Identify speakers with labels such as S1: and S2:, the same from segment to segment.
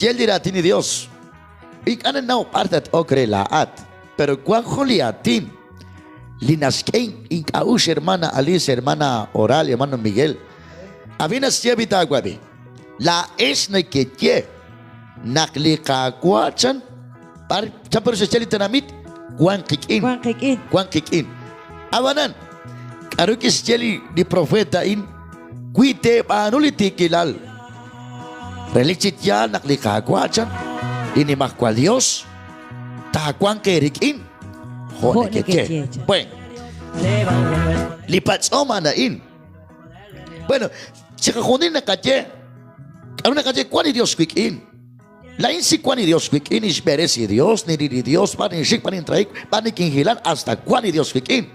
S1: Ye li raatin li Dios. Ink'a' ninnaw b'ar tat-ok re laa'at, pero wan jun li aatin li naxk'e ink'a'uxl, hermana Alice, hermana Oral, hermano Miguel. Ab'i naxye b'i taawab'i. Laa'ex nekeye naq li Qaawa' chan b'ar chan pero xe'xye li tenamit wan qik'in.
S2: Wan qik'in.
S1: Wan qik'in. Ab'anan, k'aru kixye li, li profeet a'in? Wi teeb'aanu li tiikilal, relik chi yaal naq li Qaawa' chan, li Nimajwal Yos, taawanq eerik'in jo'
S2: Jo'
S1: nekeye.
S2: nekeye, chan.
S1: Bueno, li patz'om a'an a'in. Bueno, chiqajunil naqaye, k'aru naqaye, wan li Dios wik'in. Laa'in si wan li Dios wik'in, nixb'eres li Dios, niril li Dios, b'ar ninxik, b'ar nintrayik, b'ar nikinhilan, hasta wan li Dios wik'in.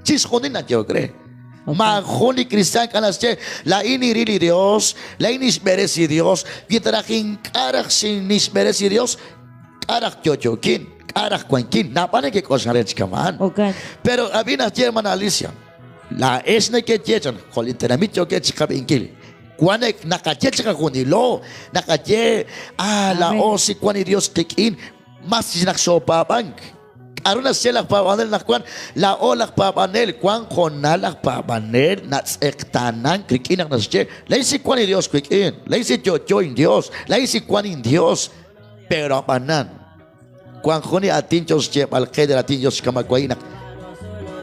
S1: Chixjunil nayehok re. Maajun li kristiaan k'a naxye, laa'in niril li Dios, laa'in nixb'eres li Dios, wi ta raj ink'a' raj xinixb'eres li Dios, k'a' raj yo'yokin, k'a' raj wankin. Naab'al neke'k'oxlan re chi kama'an.
S2: Jo'kan.
S1: Pero ab'i naxye hermana Alicia, laa'ex nekeye chan, jo' li tenamit yookeb' chiqab'inkil. Wan naqaye chiqajunilo, naqaye, ah,
S2: Amén.
S1: laa'o si wan li Dios qik'in, mas chi naq xoopaab'ank. K'aru naxye laj paab'anel naq wank? Laa'o laj paab'anel, wank hoonal laj paab'anel natz'eqtaanank rik'in naq naxye, Laa'in si wank li Yos wik'in, laa'in si yo'yo inYos, laa'in si wank inYos. Pero ab'anan, wank jun li aatin yo xyeeb'al qe li raatin Yos xk'amawa'in naq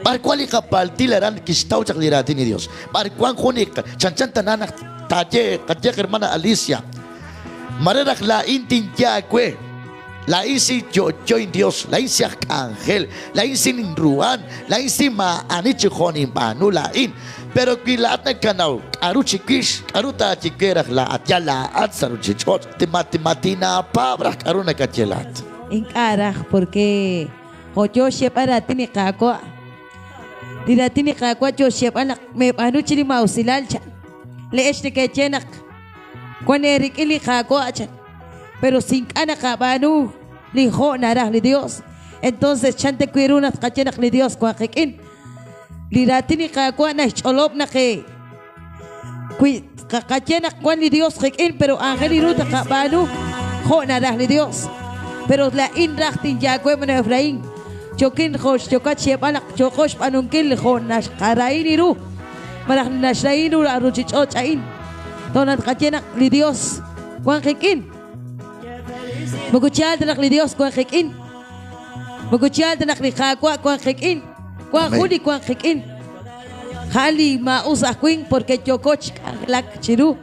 S1: b'ar wank li qapaltil aran kixtaw chaq li raatin li Yos. B'ar wank jun li chanchan tana naq taaye, qaye hermana Alicia, mare raj laa'in tinye aawe, Laa'in si yo'yo inYos, laa'in si aj k'anjel, laa'in si ninruhan, laa'in si maa'ani chi jo' ninb'aanu laa'in. Pero wi laa'at nakanaw k'aru chiwix, k'aru taaye we raj laa'at, yal laa'at sa' ruuchich'och', ma tinaapaab' raj k'aru nakaye laa'at?
S2: Ink'a' raj, porque jo' yoo xyeeb'al raatin li Qaawa', li raatin li Qaawa' yoo xyeeb'al naq meeb'aanu chi li maa'usilal, chan. Le'ex neke'ye naq wan eerik'in li Qaawa', chan. Pero si ink'a' naqab'aanu li jo' naraj li Dios, entonces chan ta wi' ru naq tqaye naq li Dios wank qik'in? Li raatin li Qaawa' naxch'olob' naq wi tqaye naq wank li Dios qik'in, pero aajel ru tqab'aanu jo' naraj li Dios. Pero laa'in raj tinye aawe, Mano Efraín, yookin jo' yookat xyeeb'al naq yooqo xb'aanunkil jo' naxqarahi ru malaj naxrahi ru la ruuchich'och' a'in. Toj naq tqaye naq li Dios wank qik'in. Moko yaal ta naq li Dios wank qik'in. Moko yaal ta naq li Qaawa' wank qik'in. Wank jun li wank qik'in. A'an li maa'us aj winq porque yooko chi k'anjelak chiru.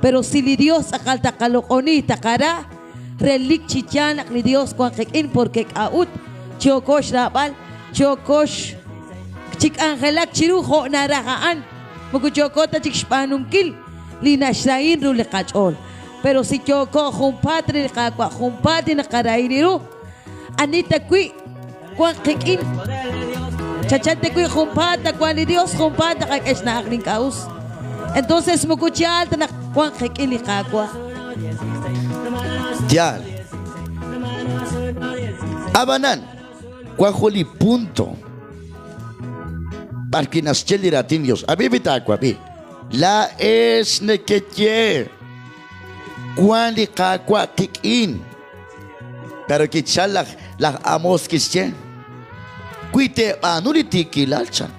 S2: Pero si li Dios tz'aqal taqaloq'oni taqara, relik chi yaal naq li Dios wank qik'in porque k'a'ut yooko xraab'al, yooko chi k'anjelak chiru jo' naraj a'an. Moko yooko ta chik xb'aanunkil li naxrahin ru li qach'ool. Pero si yooko junpaat re li Qaawa', junpaat li naqarahin ru, ani ta wi' wank qik'in? Chanchan ta wi' junpaat nawank li Dios, junpaat naqak'e xna'aj li ink'a' us. Entonces moko yaal ta naq wank qik'in li Qaawa'.
S1: Yaal. Ab'anan, wan jun li punto b'arwi' naxye li raatin Dios. Ab'i b'i taawab'i. Laa'ex nekeye, Wank li Qaawa' qik'in. Pero kichalk laj, laj Amos kixye, Wi teeb'aanu li tiikilal, chan.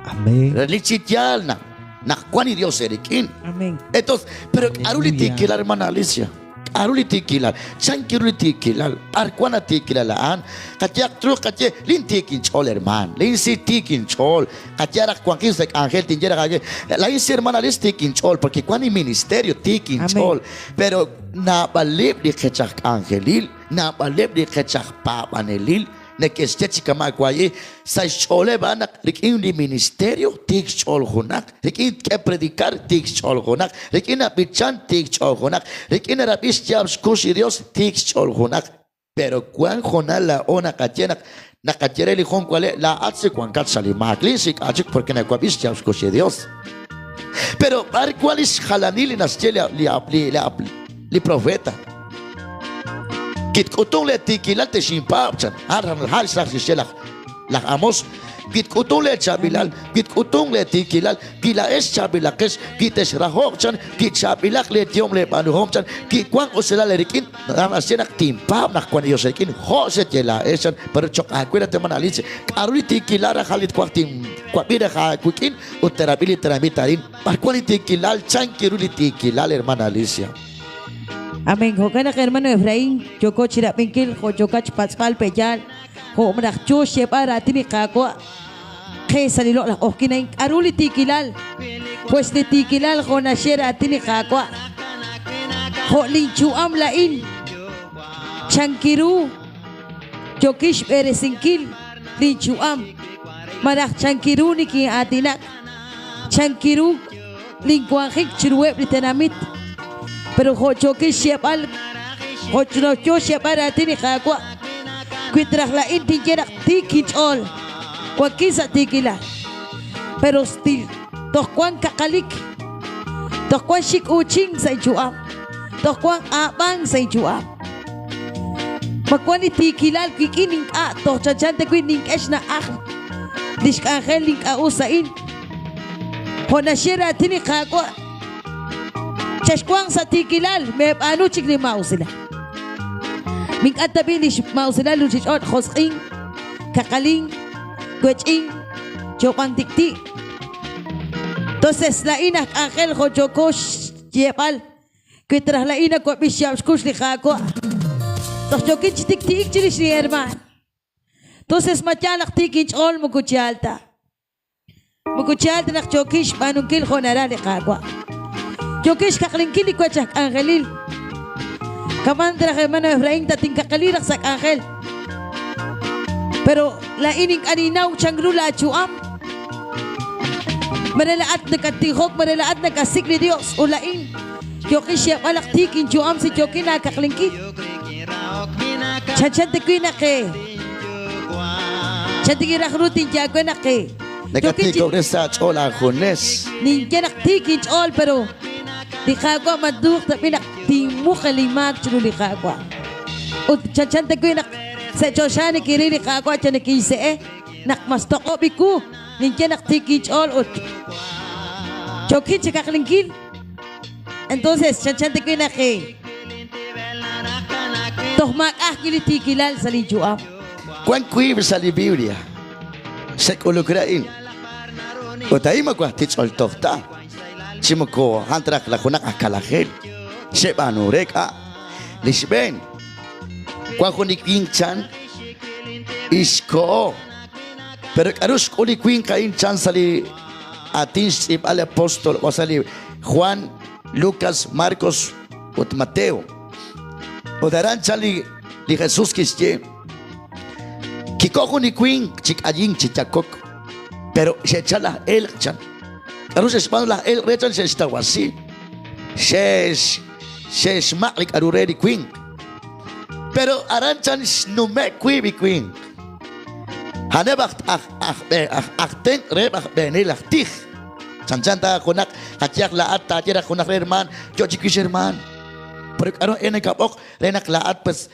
S3: Amén.
S1: Relik chi yaal naq naq wank li Dios eerik'in.
S2: Amén.
S1: Entonces, pero k'aru li
S3: Aleluya.
S1: tiikilal, hermana Alicia? K'aru li tiikilal? Chan ru li tiikilal? B'ar wank a tiikilal a'an? Qayehaq truuq qaye, lin tiik inch'ool, hermaan. Lin si tiik inch'ool. Qaye raj wanqin sa' k'anjel tinye raj aawe, laa'in si hermana Alice tiik inch'ool, porque wank inministerio tiik inch'ool. Pero naab'aleb' li qech aj k'anjelil, naab'aleb' li qech aj paab'anelil neke'xye chi kama' waayi, sa' xch'ooleb' a'an naq rik'in li ministerio tiik xch'ool junaq, rik'in tk'e predicar tiik xch'ool junaq, rik'in nab'ichan tiik xch'ool junaq, rik'in narab'i xyaab' xkux li Dios tiik xch'ool junaq. Pero wank hoonal laa'o naqaye naq naqaye re li jun wale', laa'at si wankat sa' li maak, lin sik'a chik porque nawab'i xyaab' xkux li Dios. Pero b'ar wank li xjalanil li naxye li, li, li, li, li profeta? Kitk'utunk le tiikilal texinpaab' chan. A'an xraj xye laj, laj Amos. Wi tk'utunq leechaab'ilal, wi tk'utunq leetiikilal, wi laa'ex chaab'ilaqex, wi texraho'q chan, wi chaab'ilaq leeyehom leeb'aanuhom chan, wi wanq usilal eerik'in, naraj naxye naq tinpaab' naq wank li Yos eerik'in, jo' xeye laa'ex chan, pero cho'q aawe rat hermana Alicia, k'aru li tiikilal raj li twaj tinwab'i raj aawik'in ut te'rab'i li tenamit arin? B'ar wank li tiikilal? Chan ru li tiikilal, hermana Alicia?
S2: Amén. Jo'kan naq, hermano Efraín, yooko chirab'inkil jo' yookat xpatz'b'al pe'yaal jo' naq yo xyeeb'al raatin li Qaawa' qe sa' li loq'laj q'ojyin a'in. K'a'ru li tiikilal? Pues li tiikilal jo' naxye raatin li Qaawa', jo' lin yu'am laa'in, chankiru yookin xb'eresinkil lin yu'am, malaj chankiru nikin'aatinak, chankiru lin wanjik chiruheb' li tenamit. Pero jo' yookin xyeeb'al, jo' yo xyeeb'al raatin li Qaawa', wi traj laa'in tinye naq tiik inch'ool, wankin sa' tiikilal. Pero stil toj wank kaqalik, toj wank xik uuchink sa' inyu'am, toj wank q'aab'ank sa' inyu'am. Ma wank li tiikilal wik'in ink'a' toj chanchan ta wi' nink'e xna'aj lix k'anjel li ink'a' us a'in. Jo' naxye raatin li Qaawa', chexwanq sa' tiikilal, meeb'aanu chik li maa'usilal. Mink'a' ta b'i' li xmaa'usilal ruuchich'och' josq'in, kaqalin, wech'in, yoob'an tik'ti'. Entonces laa'in aj k'anjel jo' yooko xyeeb'al, wi traj laa'in nawab'i xyaab' xkux li Qaawa', toj yookin chi tik'ti'ik chirix li hermaan. Entonces ma yaal naq tiik inch'ool? Moko yaal ta. Moko yaal ta naq yookin xb'aanunkil jo' naraj li Qaawa'. Yookin xkaqlinkil li wech aj k'anjelil. Kaman raj hermano Efraín tatinkaqali raj sa' k'anjel. Pero laa'in ink'a' ninnaw chan ru laayu'am. Mare laa'at nakattijok, mare laa'at nakasik' li Dios. Ut laa'in yookin xyeeb'al naq tiik inyu'am si yookin aakaqlinkil. Chanchan ta wi' naq chan raj ru tinye aawe naq
S1: Nakatiikob'res sa' aach'ool aajunes.
S2: Ninye naq tiik inch'ool, pero li Qaawa' maduuq tab'i' naq tinmuq linmaak chiru li Qaawa'. Ut chanchan ta wi' naq sa' choxa nekiril li Qaawa' cha nekinse'e naq mas toq'ob' iwu. Ninye naq tiik inch'ool ut yookin chi kaqlinkil. Entonces chanchan ta wi' naq toj maak'a' ajwi' li tiikilal sa' linyu'am.
S1: Wank wiib' sa' li Biblia xe'k'uluk re a'in. Ut a'in moko aj tich'oltoj ta, chi moko a'an ta raj laj junaq aj kalajel. Xe'b'aanu re k'a'. Li xb'een, wank jun li winq chan ixkoho. Pero k'aru xk'ul li winq a'in chan sa' li aatin xtz'iib'al li apóstol o sa' li Juan, Lucas, Marcos ut Mateo. Ut aran chan li, li Jesús kixye, kiko jun li winq chi k'ayink chi yakok, pero xe'chal laj elq' chan. K'aru xe'xb'aanu laj elq' re chan xe'xtawasi, xe'x xe'xmaq' li k'aru re li winq. Pero aran chan xnume' wiib' li winq. A'aneb' aj aj aj aj aj tenq' reheb' aj b'eenil aj tij. Chanchan ta junaq qayehaq laa'at taaye raj junaq re hermaan, yo chi wix hermaan. Pero k'aru e nakab'oq re naq laa'at pues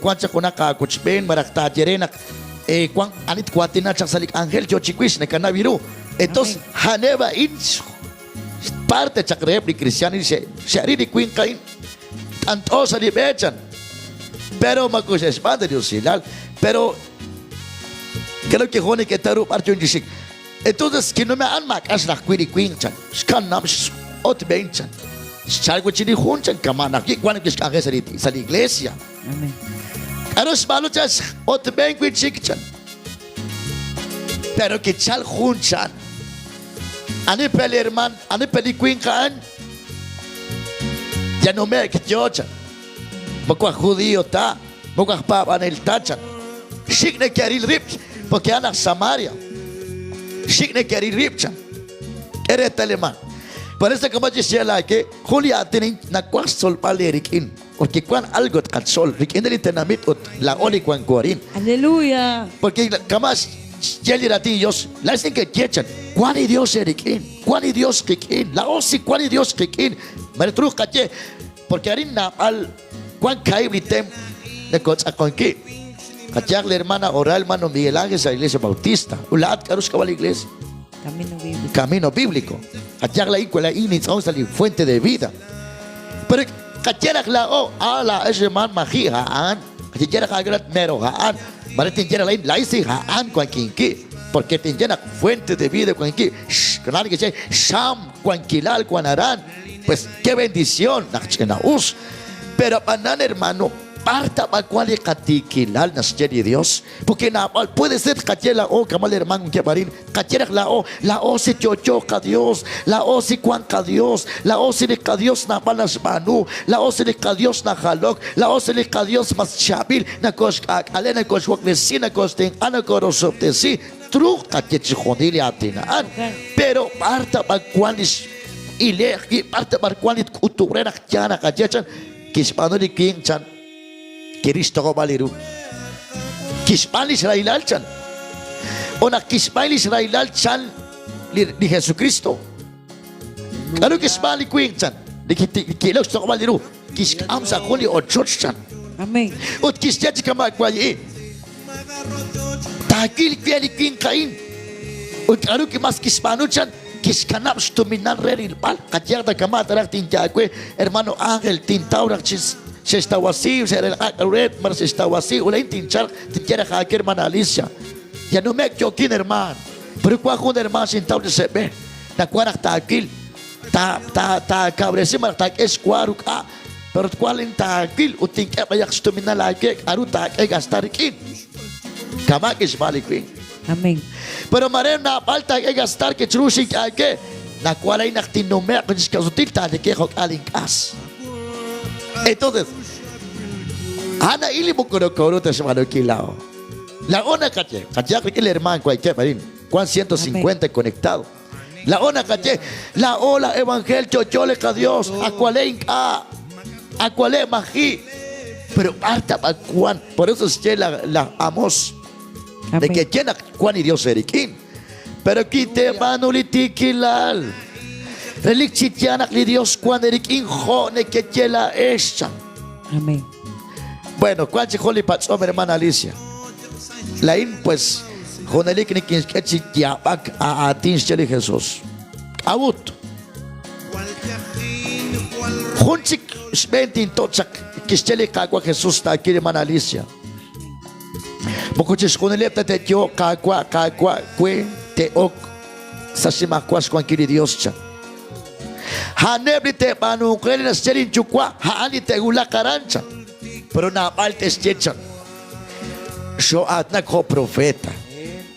S1: wank chaq junaq aawochb'een malaj taaye re naq wank ani twaatina chaq sa' li k'anjel yo chi wix nakanaw ru. Entonces a'aneb' a'in parte chaq reheb' li kristiaan xe'ril li winq a'in t'ant'o sa' li b'e chan. Pero moko xe'xb'aan ta li usilal. Pero creo que jun neke'taw ru b'ar yun chi xik. Entonces kinume' a'an maak'a' xraj wi' li winq chan. Xkanab' x'ot b'een chan. Xchalk wi' chi li jun chan kama' naq wi' wank kixk'anjel sa' li sa' li iglesia.
S2: Amén.
S1: K'aru xb'aanu chan x'ot b'een wi' chik chan. Pero kichalk jun chan. Ani pe li herman, ani pe li winq a'an? Yanume'k yo chan. Moko aj judío ta, moko aj paab'anel ta chan. Xik' neke'ril rib' porque a'an aj Samaria. Xik' neke'ril rib' chan. K'e reetal herman. Por eso kama chixye laake, jun li aatin nawaj xtzolb'al eerik'in. Porque wank algo tqatzol rik'in li tenamit ut laa'o li wanko arin.
S2: Aleluya.
S1: Porque kama xye li raatin Dios, laa'ex neke'ye chan, wank li Dios eerik'in, wank li Dios qik'in, laa'o si wank li Dios qik'in. Mare truuq qaye, porque arin naab'al wank kaahib' li tem nekotz'aqonki. Qayehaq li hermana Oral, hermano Miguel Ángel sa Iglesia Bautista. Ut laa'at k'a'ru xk'ab'a' li iglesia?
S2: Camino Bíblico.
S1: Camino Bíblico. Qayehaq laa'in wi laa'in nintz'aqonk sa' li Fuente de Vida. Pero qaye raj laa'o, ah, laa'ex herman maji' a'an. Qaye raj aawe laa'at mero a'an. Mare tinye raj laa'in, laa'in si a'an wankinki. Porque tinye naq Fuente de Vida wankinki. Shh, kanal kixye, xam wankilal wan aran. Pues qué bendición naq ch'ina-us. Pero ab'anan hermano, b'ar ta b'a wan li qatiikilal naxye li Dios? Porque naab'al puede ser tqaye laa'o kama' li herman wankeb' arin, tqaye raj laa'o, laa'o si yo'yo qaDios, laa'o si wan qaDios, laa'o si li qaDios naab'al naxb'aanu, laa'o si li qaDios najalok, laa'o si li qaDios mas chaab'il, nakoxk'aak'ale, nakoxwaklesi, nakoxtenq'a, nakorosob'tesi. Truuq tqaye chixjunil li aatin a'an. Pero b'ar ta b'a wan li x'ile'q wi', b'ar ta b'ar wan li tk'utuq re naq yaal naqaye chan, kixb'aanu li winq chan, kiril xtoq'ob'al li ru. Kixb'aan li xrahilal chan. O naq kixb'aan li xrahilal chan li, li Jesucristo. K'aru kixb'aan li winq chan? Li ki'ilok xtoq'ob'al li ru. Kixk'am sa' jun li ochoch chan.
S2: Amén.
S1: Ut kixye chi kama' wayi'i. Taawil wi' li winq a'in. Ut k'aru mas kixb'aanu chan? Kixkanab' xtuminal re rilb'al. Qayehaq ta kama' ta raj tinye aawe, hermano Ángel, tintaw raj chi xe'xtawasi, xe'relq'a k'aru re, malaj xe'xtawasi, ut laa'in tinchalq, tinye raj aawe, hermana Alicia. Ya nume'k yookin, hermaan. Pero wank jun hermaan xintaw chi se'b'e. Nawaj raj taawil, ta, ta, taakawresi malaj taak'e xwa ruk'a'. Pero twal in taawil ut tink'e b'ayaq xtuminal aawe k'aru taak'e gastar rik'in. Kama' kixb'aan li winq.
S2: Amén.
S1: Pero mare naab'al taak'e gastar ke chiru xink'e aawe. Nawaj laa'in naq tinnume'q chi xka'sutil taak'e jo'k'aal ink'as. Entonces, a'an a'in li moko nokoru ta xb'aanunkil laa'o. Laa'o naqaye, qayehaq rik'in li hermaan wankeb' arin, wan 150 conectado. Laa'o naqaye, laa'o la evangelio yo'yo li qaDios, akwale ink'a', akwale maji', pero b'ar ta b'a wan. Por eso xye la, la Amos,
S2: Amén.
S1: nekeye naq wan li Dios eerik'in. Pero kiteeb'aanu li tiikilal. Relik chi yaal naq li Dios wan eerik'in jo' nekeye laa'ex chan.
S2: Amén.
S1: Bueno, wan chi jun li patz'om, hermana Alicia. Laa'in, pues, junelik nikinxk'e chi yaab'ak a aatin xye li Jesús. K'a'ut? Jun chik xb'een tinto' chaq kixye li Qaawa' Jesús taakil, hermana Alicia. Moko chixjunileb' ta te'yo'q Qaawa', Qaawa' we te'ok sa' xnimajwal xwankil li Dios chan. A'aneb' li te'b'aanunq re li naxye lin Yuwa', a'an li te'wulaq aran chan. Pero naab'al te'xye chan. Xoo'aatinak jo' profeta,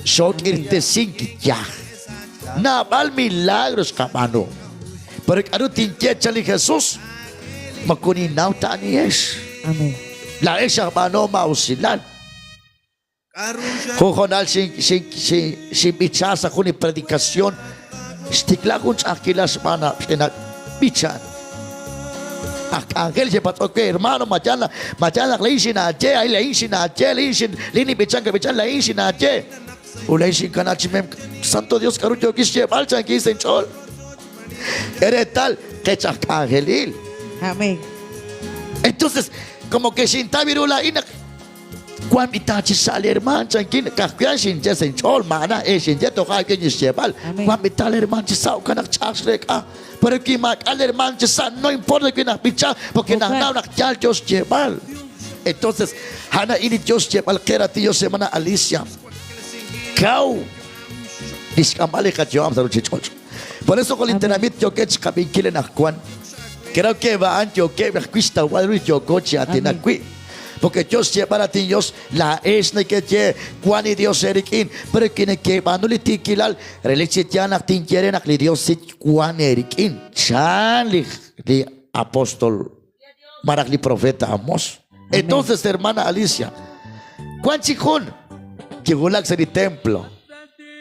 S1: xook'irtesink yaj. Naab'al milagro xqab'aanu. Pero k'aru tinye chan li Jesús? Moko ninnaw ta anihex.
S2: Amén.
S1: Laa'ex aj b'aanol maa'usilal. Jun hoonal xinb'icha sa' jun li predicación, xtikla jun ch'a'ajkilal xb'aan naq ch'ina b'ichan. Aj k'anjel xe'patz'ok we, hermano, ma yaal ma yaal naq laa'in xinaaye, ay laa'in xinaaye, laa'in xin laa'in ninb'ichan kab'ichan, laa'in xinaaye. Ut laa'in xinkana chi mem, Santo Dios, k'aru yookin xyeeb'al chankin sa' inch'ool. K'e reetal, qech aj k'anjelil.
S2: Amén.
S1: Entonces, como que xintaw ru laa'in naq Wan b'ita chi sa' li hermaan chankin, ka'ajwi' a'an xinye sa' inch'ool, maa'ana e xinye toja' wi' xyeeb'al. Wan b'ita li hermaan chi sa' ukan naq ch'a'aj xreek'a. Pero wi maak'a' li hermaan chi sa' no importa wi najb'icha, porque najnaw naq yaal yo xyeeb'al. Entonces, a'an a'in li yo xyeeb'al qe rati Dios hermana Alicia. Kaw li xk'amb'al li qayu'am sa' ruchich'och'. Por eso jo' li tenamit yookeb' xqab'inkil anaqwan. Creo que a'an yookeb' ajwi' xtawb'al ru li yooko chi aatinak wi'. Porque Dios xyeeb'al atin Dios, laa'ex nekeye, wan li Dios eerik'in, pero wi nekeeb'aanu li tiikilal, relik chi yaal naq tinye re naq li Dios sit wan eerik'in, chan li, li apóstol malaj li profeta Amos. Entonces, hermana Alicia, wan chik jun kiwulak sa' li templo.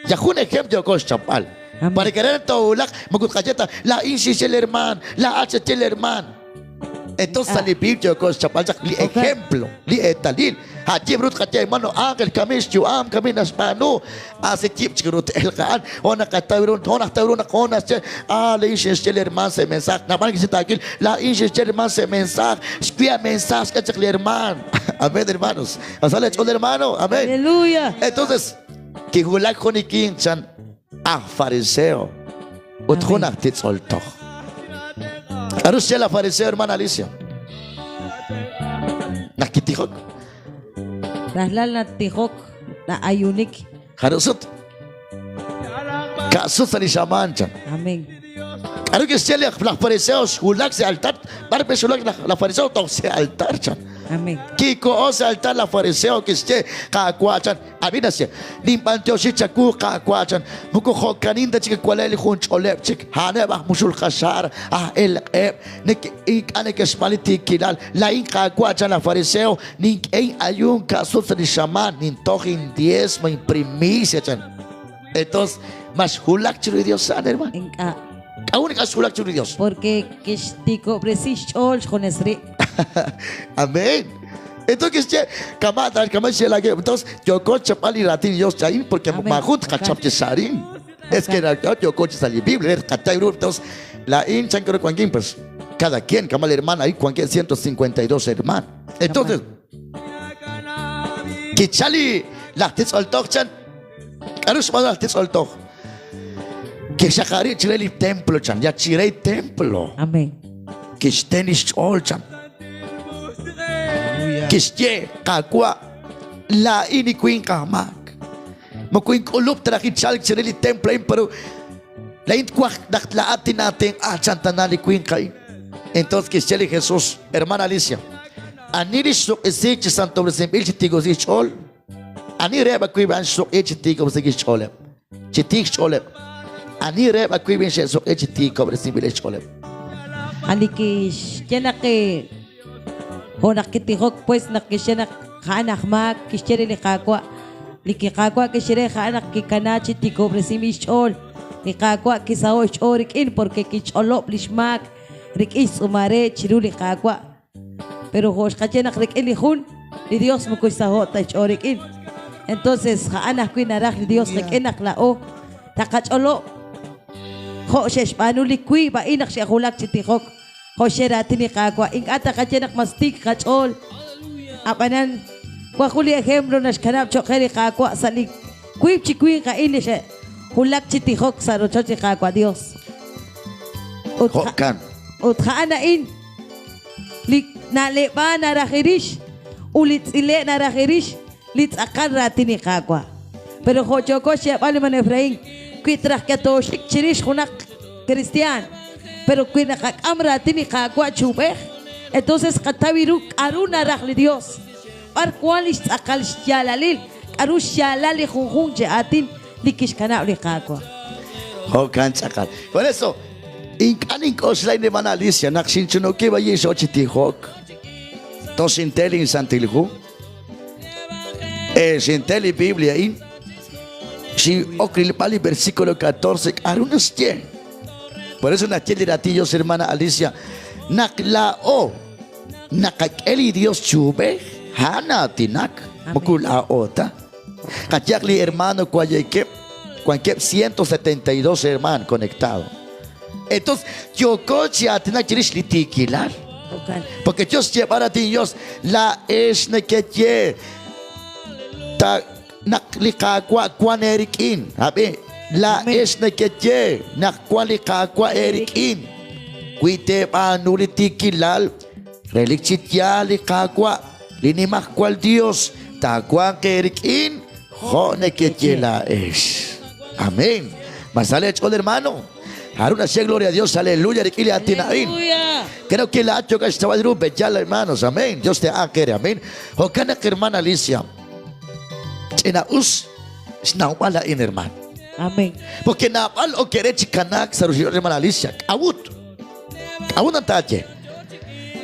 S1: Ya jun ejemplo yoko xchapb'al.
S2: Amén.
S1: Para que ren toowulaq, moko tqaye ta, laa'in xinye li hermaan, laa'at xaye li hermaan. Entonces, sa' li Biblia yoko xchapb'al chaq li ejemplo, li eetalil. A yib' ru tqaye, hermano Ángel, kami xyu'am, kami naxb'aanu. A se yib' chik ru t-elq a'an. Jo' naqataw ru, jo' naqtaw ru naq jo' naxye, ah, laa'in xinxye li hermaan sa' mensaaj. Naab'al kixye laa'in xinxye li hermaan sa' mensaaj. Xwi' a mensaaj xk'e chaq li hermaan. Amén, hermanos. Pasale ch'ol hermano. Amén.
S2: Aleluya.
S1: Entonces, kiwulak jun li winq chan aj fariseo ut jun aj titz'ol toj. K'aru xye la fariseo, hermana Alicia? Naq kitijok.
S2: Rajlal natijok na'ayunik.
S1: Jarub' sut? Ka'sut sa' li xamaan chan.
S2: Amén.
S1: K'aru kixye li laj fariseo xwulak sa' altar? B'ar pe xwulak laj fariseo toj sa' altar chan.
S2: Amén.
S1: Kiko'o sa' altar laj fariseo kixye Qaawa' chan. Ab'i naxye, Ninb'antioxi chawu, Qaawa' chan, moko jo'kanin ta chik walel li junch'oleb' chik, a'aneb' aj muxul qaxaar, aj elq'eb', ink'a' neke'xb'aan li tiikilal. Laa'in, Qaawa' chan laj fariseo, nink'e in'ayuun ka'sut sa' li xamaan, nintoj indiezmo, inprimicia chan. Entonces, ma xwulak chiru li Dios a'an, hermano?
S2: Ink'a'.
S1: K'a'ut ink'a' xwulak chiru li Dios?
S2: Porque kixtiikob'resi xch'ool xjunes rib'.
S1: Amén. Entonces kixye, kama' ta kama' xye la Entonces, yoko xchapb'al li raatin Dios cha'in porque maajun tqachap chi sa'rin. Es que yoko chi sa' li Biblia, tqatay ru. Entonces, laa'in chan ru wankin, pues, cada quien, kama' li hermana, ahí wankeb' 152 hermano. Entonces, kichal li laj titz'ol toj chan. K'aru xb'aanu laj titz'ol toj? Kixaqari chire li templo chan, ya chire templo.
S2: Amén.
S1: Kixten li xch'ool chan. Kixye, Qaawa', laa'in li winq aj maak. Moko ink'ulub' ta raj inchalk chire li templo a'in, pero laa'in twaj naq laa'at tinaatenq'a chan tana li winq a'in. Entonces kixye li Jesús, hermana Alicia, ani li xsuq'isiik chi santob'resinb'il chi tiikob'resiik xch'ool? Ani reheb' a wiib' a'an xsuq'i chi tiikob'resinkil xch'ooleb'? Chi tiik xch'ooleb'. Ani reheb' a wiib' xe'suq'i chi tiikob'resinb'ileb' xch'ooleb'?
S2: Ani kixye naq jo' naq kitijok pues naq kixye naq a'an aj maak kixye re li Qaawa' li Qaawa' kixye re a'an naq kikana chi tiikob'resinb'il xch'ool. Li Qaawa' kisaho' xch'ool rik'in porque kich'olob' lix maak rik'in xtz'uumal re chiru li Qaawa'. Pero jo' xqaye naq rik'in li jun, li Dios moko xsaho' ta xch'ool rik'in. Entonces, a'an ajwi' naraj li Dios qik'in naq laa'o taqach'olob' jo' xe'xb'aanu li wiib' a'in naq xe'wulak chi tijok, jo' xye raatin li Qaawa'. Ink'a' taqaye naq mas tiik qach'ool. Ab'anan, wan jun li ejemplo naxkanab' cho'q qe li Qaawa' sa' li wiib' chi winq a'in li xe'wulak chi tijok sa' rochoch li Qaawa' Dios. Ut
S1: Jo'kan.
S2: Ut a'an a'in li na'leb'a naraj irix ut li tz'ile' naraj irix li tz'aqal raatin li Qaawa'. Pero jo' yooko xyeeb'al li man Efraín, wi traj katooxik chirix junaq cristian, pero wi naqak'am raatin li Qaawa' chuub'ej, entonces qataw ru k'aru naraj li Dios. B'ar wan li xtz'aqal xyaalalil, k'aru xyaalal li junjunq chi aatin li kixkanab' li Qaawa'.
S1: Jo'kan tz'aqal. Por eso, ink'a' nink'oxla hermana Alicia, naq xinchunuki b'ayi xo chi tijok. Toj xintel insantil hu. Xintel li Biblia a'in. Xin'ok rilb'al li versículo 14 k'aru naxye. Por eso naxye li raatin Dios, hermana Alicia, naq laa'o naqak'e li Dios chuub'ej, a'an na'aatinak, moko laa'o ta. Qayehaq li hermano wayekeb', wankeb' 172 hermano conectado. Entonces, yooko chi aatinak chirix li tiikilal.
S2: Jo'kan.
S1: Porque Dios xyeeb'al raatin Dios, laa'ex nekeye ta naq li Qaawa' wan eerik'in. Ab'i, laa'ex nekeye naq wan li Qaawa' eerik'in. Wi teeb'aanu li tiikilal, relik chi yaal li Qaawa', li Nimajwal Dios, taawanq eerik'in jo' nekeye laa'ex. Amén. Mas sale ch'ool, hermano. Harun naxye gloria a Dios, aleluya, rik'in li aatin a'in.
S2: Aleluya.
S1: Creo que la hacho que ru beyal, hermanos. Amén. Dios te quiere. Amén. Jo'kan naq, hermana Alicia, ch'ina us xnawb'al a'in, hermano.
S2: Amén.
S1: Porque naab'al o kere chi kanaak sa ruchich'och', hermana Alicia. K'a'ut. K'a'ut naq taaye.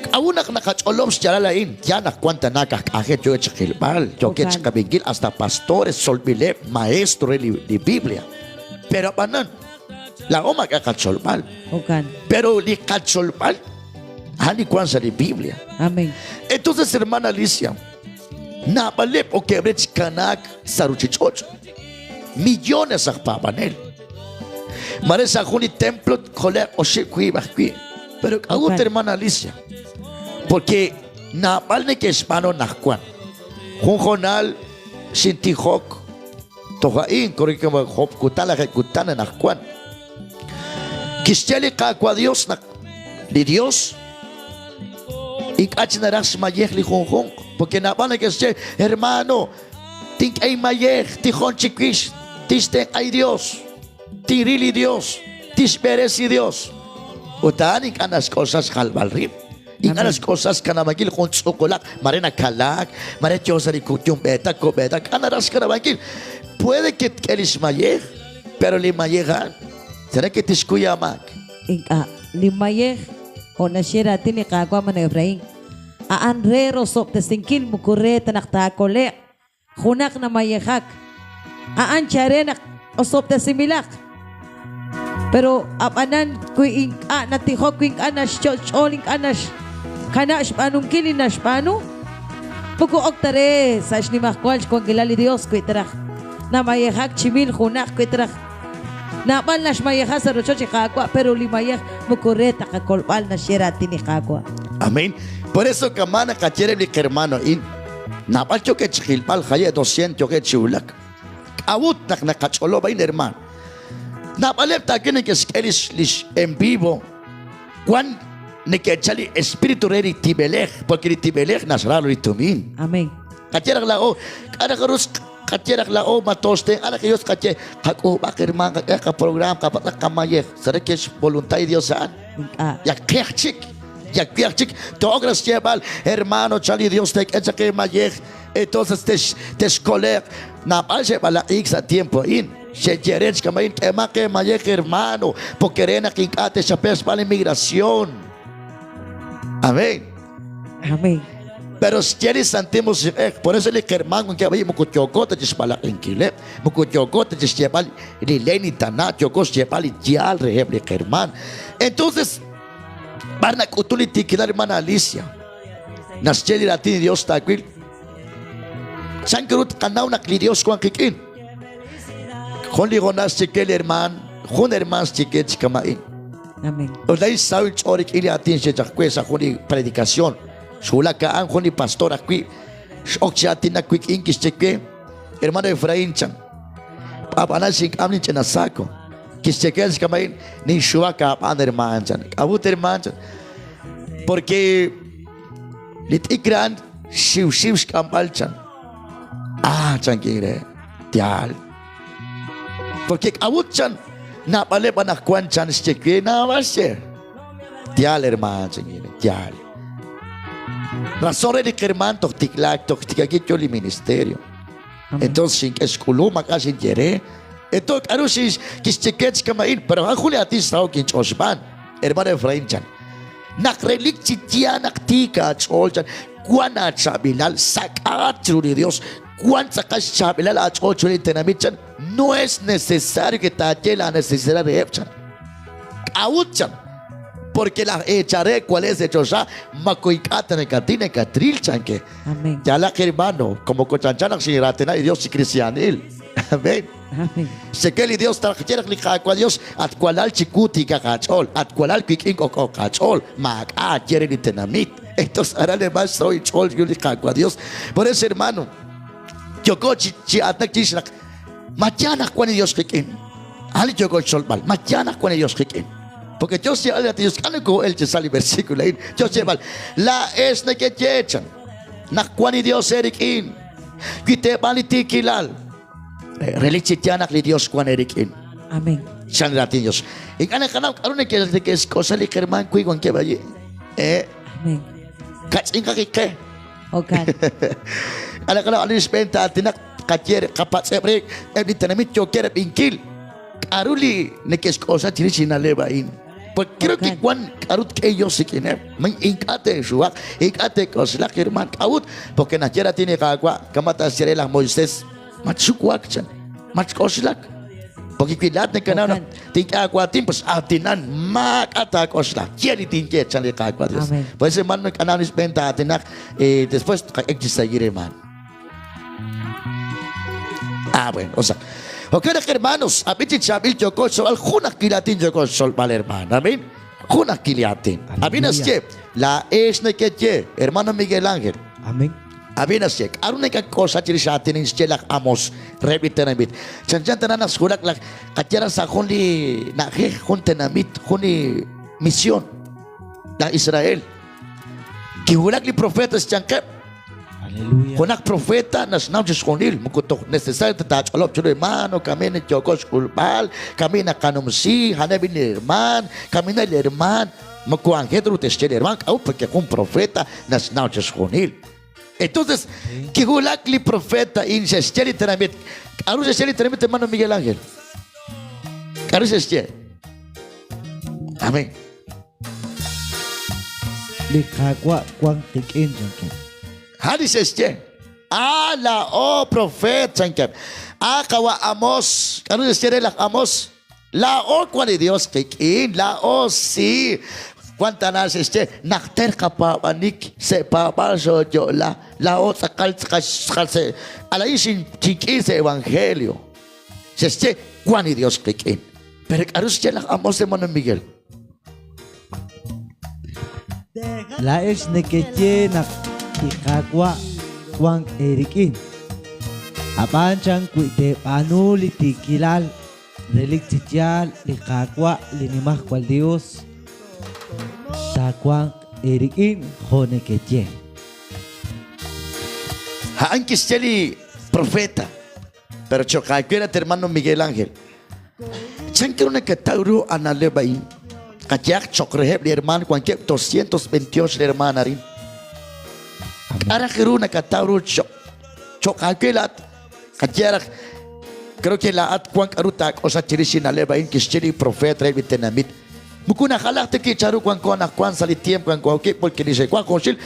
S1: K'a'ut naq naqach'olob' xyaalal a'in. Ya naq wan tana aj k'anjel yookeb' chi qilb'al, yookeb' chi
S2: Jo'kan.
S1: qab'inkil hasta pastores tzolb'ileb', maestro re li Biblia. Pero ab'anan, laa'o maak'a' qacholb'al.
S2: Jo'kan.
S1: Pero li qacholb'al, a'an li wan sa' li Biblia.
S2: Amén.
S1: Entonces, hermana Alicia, Naab'aleb' okeb' re chi kanaak sa' ruuchich'och'. Millones aj paab'anel. Mare sa' jun li templo tkole'q oxib' wiib' ajwi'. Pero k'a'ut, hermana Alicia? Porque naab'al neke'xb'aanu anaqwan. Jun hoonal xintijok toj a'in, job kutan lajeeb' kutan anaqwan. Kixye li Qaawa' Dios naq li Dios ink'a' chi naraj xmayej li junjunq, porque naab'al neke'xye, hermano, tink'e inmayej, tijon chiwix, tixtenq'a li Dios, tinril li Dios, tixb'eresi Dios. Ut a'an ink'a' naxk'oxla xjalb'al rib'. Ink'a' naxk'oxla xkanab'ankil jun tz'uqulaq, mare nakalaak, mare yo sa' li yumb'eetak, ko'b'eetak, k'a' naraj xkanab'ankil. Puede que tk'e li xmayej, pero li mayej a'an, será que tixkuy aamaak?
S2: Ink'a'. Li mayej, jo' naxye raatin li Qaawa' man Efraín, a'an re rosob'tesinkil moko re ta naq taakole'q junaq namayejak. A'an chare naq osob'tesinb'ilaq. Pero ab'anan wi ink'a' natijok, wi ink'a' naxcho' xch'ool, ink'a' naxkanab' xb'aanunkil li naxb'aanu, moko ok ta re sa' xnimajwal xwankilal li Dios wi taraj namayejak chi mil junaq, wi taraj naab'al naxmayeja sa' rochoch li Qaawa', pero li mayej moko re ta qakolb'al naxye raatin li Qaawa'.
S1: Amén. Por eso kama naqaye reheb' li qhermano a'in, naab'al yookeb' chi jilb'al, jaye' 200 yookeb' chi wulak. K'a'ut naq naqach'olob' a'in, hermaan? Naab'aleb' taawil neke'xk'e lix lix en vivo wan neke'chal li espíritu re li tib'elej, porque li tib'elej naxra ru li tumin.
S2: Amén.
S1: Qaye raj laa'o, k'a' raj ru qaye raj laa'o ma tooxtenq'a raj li Dios qaye qak'uub'aq hermaan, qak'ehaq qaprograam, qapatz'aq qamayej. Será que es voluntad de Dios a'an?
S2: Ink'a'.
S1: Yakqeq chik, yakqeq chik. To'ok raj xyeeb'al, hermano, chan li Dios teek'e chaq eemayej, entonces tex texkole'q. Naab'al xe'b'alaq'iik sa' tiempo a'in. Xe'ye re chi kama'in, k'eemaq eemayej, hermano, porque re naq ink'a' texchape'q xb'aan inmigración. Amén.
S2: Amén.
S1: Pero xye li Santil Musiq'ej, por eso li qhermaan wankeb' ahi' moko yooko ta chixb'alaq'inkileb', moko yooko ta chixyeeb'al li ley ni tana', yooko xyeeb'al li yaal reheb' li qhermaan. Entonces, b'ar nak'utun li tiikilal, hermana Alicia? Naxye li raatin li Dios taawil. Chan ru tqanaw naq li Dios wank qik'in? Jun li hoonal xye li hermaan, jun hermaan xye chi kama'in.
S2: Amén.
S1: Ut laa'in xsaho'k inch'ool rik'in li aatin xye chaq we sa' jun li predicación. Xwulak a'an jun li pastor ajwi'. X'ok chi aatinak wik'in kixye we, Hermano Efraín chan, ab'anan xink'am linch'ina saco. Kixye we chi kama'in, ninxuwak aab'aan hermaan chan. K'a'ut hermaan chan? Porque li t'ikr a'an xiwxiw xk'amb'al chan. Ah, chankin re, yaal. Porque k'a'ut chan, naab'aleb' anaqwan chan xye we, naab'al xye. Yaal hermaan chankin re, yaal. Razón re li qhermaan toj tiklaak, toj tiklakil yo li ministerio. Entonces xink'e xk'ulum, maak'a' xinye re. Entonces k'a'ru xix kixye we chi kama'in, pero a'an jun li aatin xsaho'k inch'ool xb'aan. Hermano Efraín chan, naq relik chi yaal naq tiik aach'ool chan, wan aachaab'ilal, sak'aat chiru li Dios, wan tz'aqal xchaab'ilal aach'ool chiru li tenamit chan, no es necesario que taaye la necesidad reheb' chan. K'a'ut chan? Porque laj eechal re cual es de choxa moko ink'a' ta nakatil nakatril chan ke.
S2: Amén.
S1: Yaalaq hermano, como chanchan naq xinraatina li Dios chi kristiaanil. Amén.
S2: Amén.
S1: Xye li Dios taqye naq li Qaawa' Dios at walal chiwu tiikaq aach'ool, at walal wik'in k'ok'oq aach'ool, maak'a' aaye re li tenamit. Entonces aran hermano xsaho'k inch'ool chiru li Qaawa' Dios. Por eso hermano, yooko chi chi aatinak chirix naq ma yaal naq wan li Dios qik'in. A'an li yooko xtzolb'al, ma yaal naq wan li Dios qik'in. Porque Dios xyeeb'al li Dios k'a' nokoo'el chi sa' li versículo a'in. Dios xyeeb'al, laa'ex nekeye chan naq wan li Dios eerik'in. Wi teeb'aan li tiikilal, relik chi yaal naq li Dios wan eerik'in.
S2: Amén.
S1: Chan raatin Dios. Ink'a' naqanaw k'aru neke'xk'oxla li qhermaan wi wankeb' allí.
S2: Amén.
S1: Kach'inqaq iqe.
S2: Jo'kan.
S1: K'a' naqanaw ani xb'een taatinaq qaye qapatz'eb' re eb' li tenamit yookeb' rab'inkil. K'aru li neke'xk'oxla chirix li na'leb' a'in? Porque creo que
S2: Jo'kan.
S1: wan k'aru tk'e Dios rik'ineb'. Ma ink'a' te'xuwaq, ink'a' te'k'oxlaq hermaan. K'a'ut? Porque naxye raatin li Qaawa', kama' taxye re laj Moisés, matxuwak chan, matxk'oxlak. Porque wi laa'at nakanaw naq
S2: Jo'kan.
S1: tink'e aawaatin, pues aatinan, maak'a' taak'oxla. Ye li tinye, chan li Qaawa' Dios.
S2: Amén.
S1: Por eso, hermano, nakanaw li xb'een taatinaq, después tqak'e chi seguir, hermano. Ah, bueno, o sea. Jo'kan naq, hermanos, ab'i chi chaab'il yooko xtzolb'al jun ajwi' li aatin yooko xtzolb'al, hermano. Amén. Jun ajwi' li aatin. Ab'i naxye, laa'ex nekeye, hermano Miguel Ángel.
S3: Amén.
S1: Ab'i naxye, k'aru nekak'oxla chirix aatin xye laj Amos reheb' li tenamit? Chanchan tana naq xwulak laj qayera sa' jun li na'ajej, jun tenamit, jun li misión, laj Israel. Kiwulak li profeta xyanqeb'.
S3: Aleluya.
S1: Junaq profeta naxnaw chixjunil, moko toj necesario ta taach'olob' chiru hermano, kami na yooko xk'ulb'al, kami naqanumsi, a'aneb' li hermaan, kami na li hermaan. Moko anjel ru te'xye li hermaan, k'a'ut? Porque jun profeta naxnaw chixjunil. Entonces, kiwulak li profeta a'in, xe'xye li tenamit. K'aru xe'xye li tenamit, hermano Miguel Ángel? K'aru xe'xye? Amén.
S3: Li Qaawa' wank qik'in, chankeb'.
S1: A' li xe'xye. A, laa'o profeet, chankeb'. A, qawa' Amos. K'aru xe'xye re laj Amos? Laa'o wank li Dios qik'in, laa'o si. Wan tana xe'xye, najter qapaab'anik, se' paab'aal xooyo'la, laa'o tz'aqal tz'aqal tz'aqal se' ala'in xink'i sa' evangelio. Xe'xye, wank li Dios qik'in. Pero k'aru xye laj Amos, hermano Miguel?
S3: Laa'ex nekeye naq li Qaawa' wank eerik'in. Ab'an chan wi teeb'aanu li tiikilal, relik chi yaal li Qaawa' li Nimajwal Yos taawanq eerik'in jo' nekeye.
S1: A'an kixye li profeta. Pero cho'q aawe lat hermano Miguel Ángel, chan ru nakataw ru a na'leb' a'in? Qayehaq cho'q reheb' li hermaan wankeb' 228 li hermaan arin. K'a' raj ru nakataw ru cho'q cho'q aawe laat? Qayehaq raj, creo que laa'at wank k'aru taak'oxla chirix li na'leb' a'in kixye li profeet reheb' li tenamit. Moko najalaj ta ki chanru wanko anaqwan sa' li tiemp wanko wi' porque li xe'wank junxil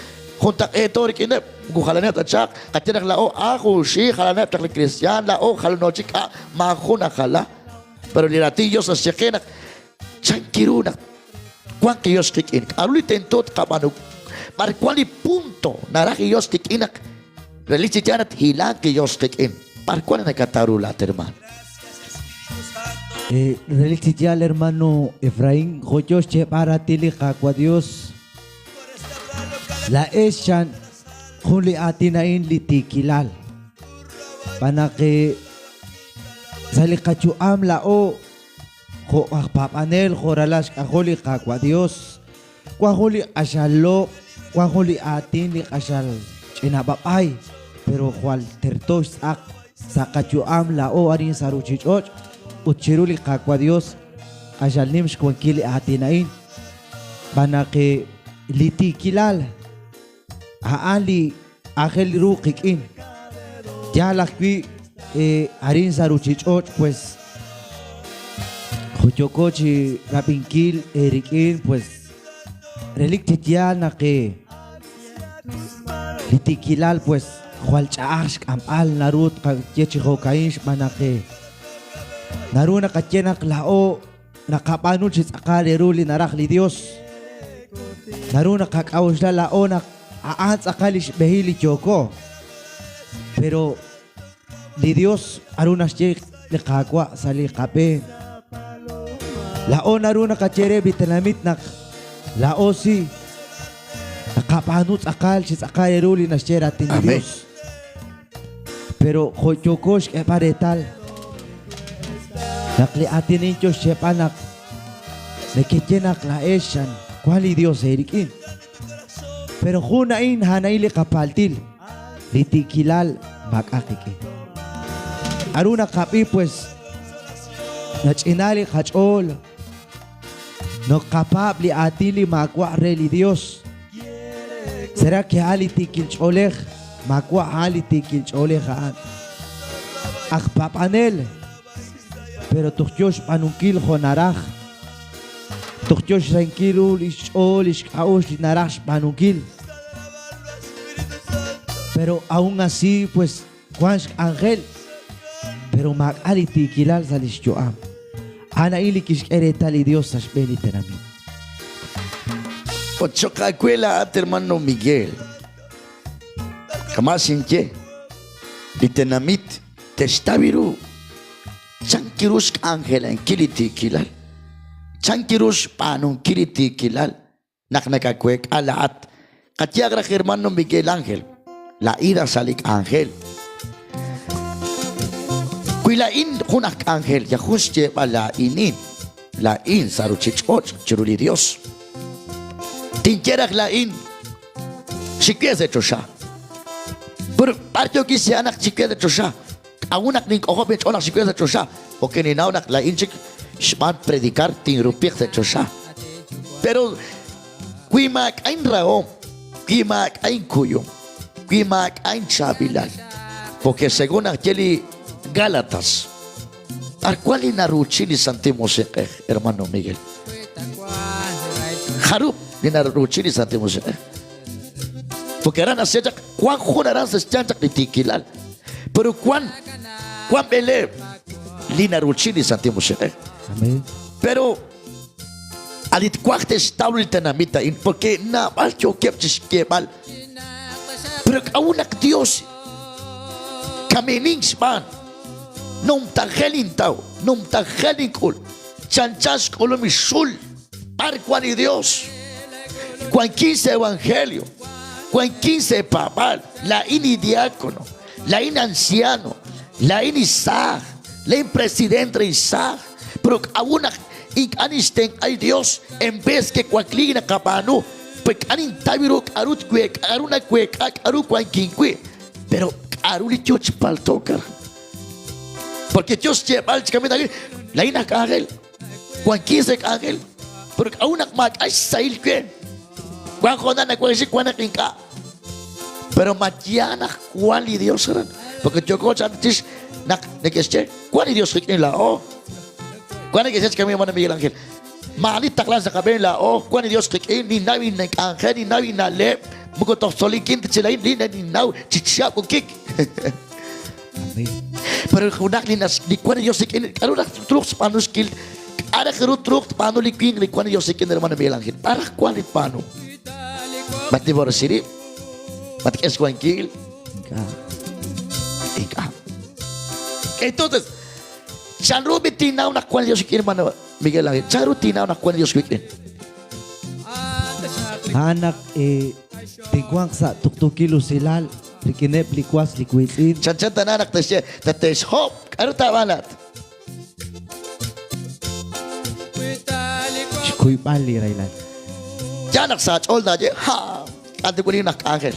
S1: juntaq'eeto rik'ineb', moko jalaneb' ta chaq. Qaye naq laa'o a junxil jalaneb' chaq li kristiaan, laa'o jalano chik a maajun najala. Pero li raatin Dios naxye qe naq chanki ru naq wanq li Dios qik'in. K'aru li tento tqab'aanu? B'ar wank li punto naraj li Dios qik'in naq relik chi yaal naq hilanq li Dios qik'in? B'ar wank li nakataw ru laa'at, hermaan?
S3: Relik chi yaal, hermano Efraín, jo' yo xyeeb'al raatin li Qaawa' Dios, laa'ex chan jun li aatin a'in li tiikilal. Xb'aan naq sa' li qayu'am laa'o jo' aj paab'anel, jo' ralal xk'ajol li Qaawa' Dios, wan jun li q'axal loq', wan jun li aatin li q'axal ch'ina b'ab'ay, pero jwal terto xtz'aq sa' qayu'am laa'o arin sa' ruchich'och' ut chiru li Qaawa' Dios q'axal nim xwankil li aatin a'in. Xb'aan naq li tiikilal a'an li aajel ru qik'in. Yaal ajwi' arin sa' ruchich'och' pues jo' yooko chi rab'inkil eerik'in pues relik chi yaal naq li tiikilal pues jwal ch'a'aj xk'amb'al naru tqaye chi jo'ka'in xb'aan naq naru naqaye naq laa'o naqab'aanu chi tz'aqal re ru li naraj li Dios. Naru naqak'a'uxla laa'o naq a'an tz'aqal lix b'ehil li yooko. Pero li Dios k'aru naxye li Qaawa' sa' li qab'een. Laa'o naru naqaye reheb' li tenamit naq laa'o si naqab'aanu tz'aqal chi tz'aqal re ru li naxye raatin li
S1: Amén.
S3: Dios. Pero jo' yooko xk'eeb'al reetal naq li aatin a'in yo xyeeb'al naq nekeye naq laa'ex xan wank li Dios eerik'in. Pero jun a'in a'an a'in li qapaltil, li tiikilal maak'a' qik'in. K'aru naqab'i pues nach'ina li qach'ool Noqapaab' li aatin li maawa' re li Dios. Será que a'an li tiikil ch'oolej? Maawa' a'an li tiikil ch'oolej a'an. Aj paab'anel, pero toj yoo xb'aanunkil jo' naraj. Toj yoo xrahinkil ru lix ch'ool, lix k'a'uxl li naraj xb'aanunkil. Pero aún así, pues, Wank xk'anjel, pero maak'a' li tiikilal sa' li xyu'am. A'an a'in li kixk'e reetal li Yos sa' xb'een li tenamit.
S1: Ut cho'q aawe laa'at, hermano Miguel, kama' xinye, li tenamit. Te'xtaw ru chan ru xk'anjelankil li tiikilal, chan ru xb'aanunkil li tiikilal naq nakaweek'a laa'at. Qayehaq raj hermano Miguel Ángel, la ida sa' li k'anjel. Wi laa'in jun aj k'anjel, yal jun xyeeb'al laa'inin, laa'in sa' ruchich'och' chiru li Dios. Tinye raj laa'in, xikwe sa' choxa. Pero b'ar yookin xyeeb'al naq xikwe sa' choxa? K'a'ut naq nink'ojob' inch'ool naq xikwe sa' choxa? Porque ninnaw naq laa'in chik xb'aan predicar tinrupiq sa' choxa. Pero wi maak'a' inrahom, wi maak'a' inkuyum, wi maak'a' inchaab'ilal, porque según naq ye li Gálatas, b'ar wan li naruuchin li Santil Musiq'ej, hermano Miguel? Jarub' li naruuchin li Santil Musiq'ej? Porque aran naxye chaq, wan jun aran sa' xyanq chaq li tiikilal. Pero wan, wan b'eleeb' li naruuchin li Santil Musiq'ej.
S3: Amén.
S1: Pero ali twaj te'xtaw li tenamit a'in, porque naab'al yookeb' chi xyeeb'al. Pero k'a'ut naq Dios kamenink xb'aan numtajel intaw, numtajel ink'ul, chanchan xk'ulum li xul, b'ar wan li Dios? Wankin sa' evangelio, wankin sa' paab'aal, laa'in li diácono, laa'in anciano, laa'in li saaj, laa'in presidente re li saaj, pero k'a'ut naq ink'a' nixtenq'a li Dios en vez que wakliik naqab'aanu, pues k'a' nintaw ru k'a'ru tweek'a, k'a'ru naweek'a, k'a'ru wankin wi', pero k'a'ru li yo chi palto'k aran? Porque Dios xyeeb'al chi kamik a'in, laa'in aj k'anjel, wankin sa' k'anjel, pero k'a'ut naq maak'a' xsahil we? Wan hoonal nawank xik, wan naq ink'a'. Pero ma yaal naq wan li Dios aran? Porque yooko chi chix naq neke'xye, wan li Dios qik'in laa'o. Wan neke'xye chi kamik, hermano Miguel Ángel. Maa'ani taqlan sa' qab'een laa'o, wan li Dios qik'in, ninnaw ink'anjel, ninnaw inna'leb', moko toj tzolinkin ta chi laa'in, ninnaw chi chihab' wokik.
S3: Amén.
S1: Pero junaq li nas li wan li Dios rik'in, k'a'ru raj truuq xb'aanunkil? K'a' raj ru truuq tb'aanu li winq li wan li Dios rik'in, hermano Miguel Ángel? B'ar raj wan li tb'aanu? Ma tdivorci rib'? Ma tk'e xwankil?
S3: Ink'a'.
S1: Ink'a'. Entonces, chanru b'i tinnaw naq wan li Dios rik'in, hermano Miguel Ángel? Chanru tinnaw naq wan li Dios wik'in?
S3: A'an naq tinwanq sa' tuqtuukil usilal rik'ineb' li was li wiitz'in.
S1: Chanchan tana naq te'xye, tate'xhob', k'a'ru taab'aan laa'at?
S3: Xkuyb'al li rahilal.
S1: Yaal naq sa' aach'ool taaye, ha, k'a' twalin naq k'anjel.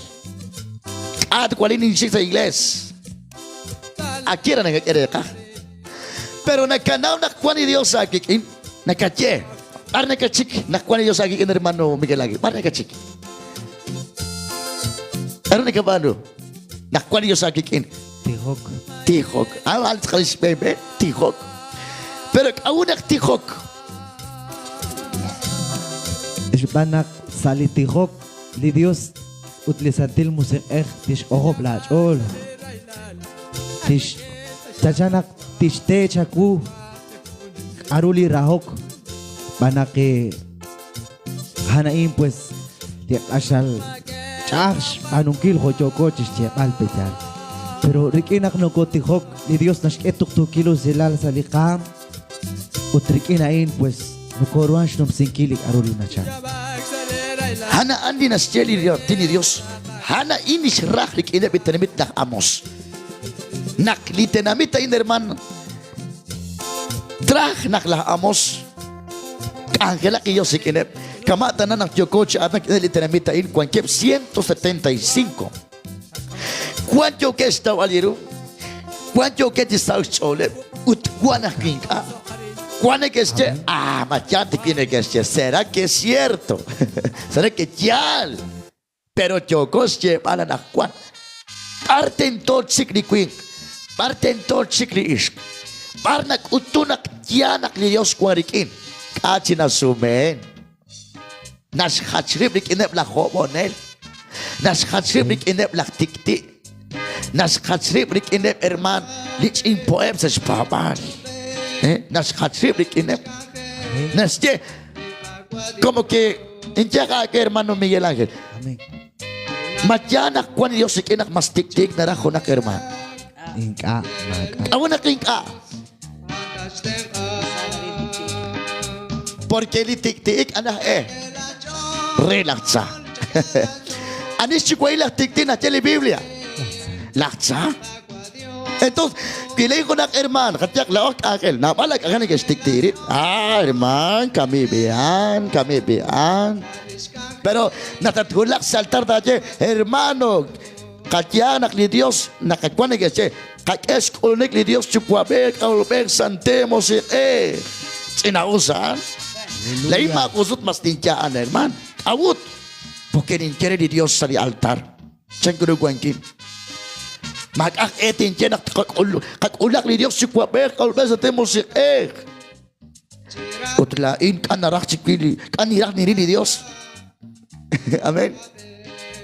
S1: K'a' twalin ninxik sa' iglees. Akiera nakak'e reeqaj. Pero nakanaw naq wan li Dios aawik'in, nakaye, b'ar nakachik naq wan li Dios aawik'in, hermano Miguel Ángel? B'ar nakachik? K'a'ru nakab'aanu naq wan li Dios aawik'in?
S3: Tijok.
S1: Tijok. Ah, a'an tz'aqal li xb'een b'e, tijok. Pero k'a'ut naq tijok?
S3: Xb'aan naq sa' li tijok, li Dios ut li Santil Musiq'ej tixk'ojob' laach'ool. Tix chanchan naq tixte chawu k'a'ru li rahok xb'aan naq a'an a'in pues li q'axal ch'a'aj xb'aanunkil jo' yooko chixyeeb'al pe yaal. Pero rik'in naq nokotijok, li Dios naxk'e tuqtuukil usilal sa' li qaam ut rik'in a'in pues nokoruhan xnumsinkil li k'a'ru li nachal.
S1: A'an a'an li naxye li raatin li Dios. A'an a'in li xraj rik'ineb' li tenamit laj Amos. Naq li tenamit a'in, hermano, traj naq laj Amos k'anjelaq li Dios rik'ineb'. Kama' tana naq yooko chi aatinak rik'ineb' li tenamit a'in, wankeb' 175. Wan yookeb' xtawb'al li ru, wan yookeb' chi saho'k xch'ooleb', ut wan ajwi' ink'a'. Wan neke'xye, ah, ma yaal ta wi' neke'xye, será que es cierto? Será que yaal? Pero yooko xyeeb'al anaqwan, b'ar tento txik li winq, b'ar tento txik li ixq, b'ar nak'utun naq yaal naq li Dios wan rik'in, k'a' chi nasumeen. Naxjach rib' rik'ineb' laj hob'onel, naxjach rib' rik'ineb' laj tik'ti', naxjach rib' rik'ineb' hermaan li ch'inpo'eb' sa' xpaab'aal. Naxjach rib' rik'ineb'. Naxye, como que inyaq aawe hermano Miguel Ángel.
S3: Amén.
S1: Ma yaal naq wan li Dios rik'in naq mas tik'ti'ik naraj junaq hermaan?
S3: Ink'a', maak'a'.
S1: K'a'ut naq ink'a'? Porque li tik'ti'ik anaj e re laj tza. Ani xyuwa'il laj tik'ti' naxye li Biblia? Laj tza. Entonces, wi lay junaq hermaan, qayehaq laa'o aj k'anjel, naab'al aj k'anjel neke'xtik'ti'i rib'. Ah, hermaan, kami b'i'an, kami b'i'an. Pero naq tatwulaq sa' altar taaye, hermano, qayehaq naq li Dios naqawan neke'xye, qak'e xk'ulunik li Dios Yuwa'b'ej, K'ajolb'ej, Santil Musiq'ej. Ch'ina'us a'an. Laa'in maajun sut mas ninye a'an, hermaan. K'a'ut? Porque ninye re li Dios sa' li altar. Chan ru wankin. Maak'a' aj e tinye naq qak'ulaq li Dios Yuwa'b'ej, K'ajolb'ej, Santil Musiq'ej. Ut laa'in k'a' naraj chi wi li k'a' niraj niril li Dios. Amén.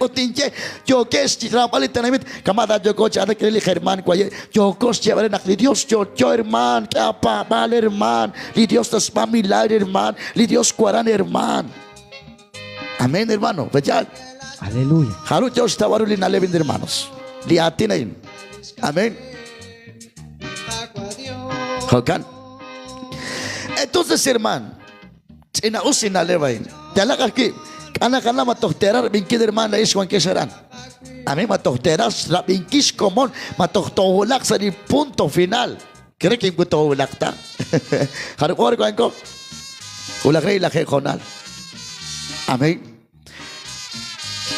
S1: Ut tinye, yookex chi xraab'al li tenamit, kama' ta yooko chi aatinak rik'in li hermaan waye', yooko xyeeb'al re naq li Dios yo'yo hermaan, k'e aapaab'aal hermaan, li Dios naxb'aan milagro hermaan, li Dios waran hermaan. Amén, hermano. Peyaal.
S3: Aleluya.
S1: Jarub' yo xtawb'al ru li na'leb' hermanos. Li aatin a'in. Amén. Jo'kan. Entonces, hermano, ch'ina'us li na'leb' a'in. Yalaq ajwi', k'anaqana ma toj teeraj rab'inkil hermano laa'ex wankex aran. Amén, ma toj teeraj rab'inkil xkomon, ma toj toowulaq sa' li punto final. Creo que moko toowulaq ta. Jarub' oor wanko? Wulaq re lajeeb' hoonal. Amén.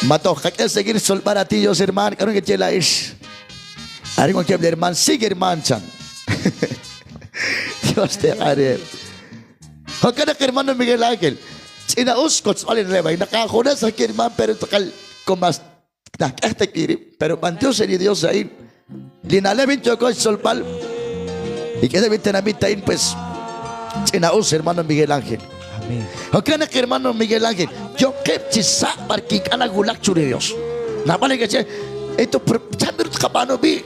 S1: Ma toj qak'e seguir xtzolb'al a ti Dios hermano, k'aru nekeye laa'ex? Arin wankeb' li hermano, sigue hermano chan. Dios te reheb'. Jo'kan naq hermano Miguel Ángel, ch'ina'us xkotzb'al li na'leb' a'in. Naqaajunes ajwi' hermano, pero tz'aqal komas Nak'ej ta rib', pero b'antiox re li Dios a'in. Li na'leb' a'in yooko xtzolb'al rik'ineb' li tenamit a'in, pues, ch'ina'us, hermano Miguel Ángel.
S3: Amén.
S1: Jo'kan naq, hermano Miguel Ángel, yo'qeb' chi sa' b'ar kink'a' nawulak chiru li Dios. Naab'al neke'xye, Eto, pero chan ru tqab'aanu b'i'?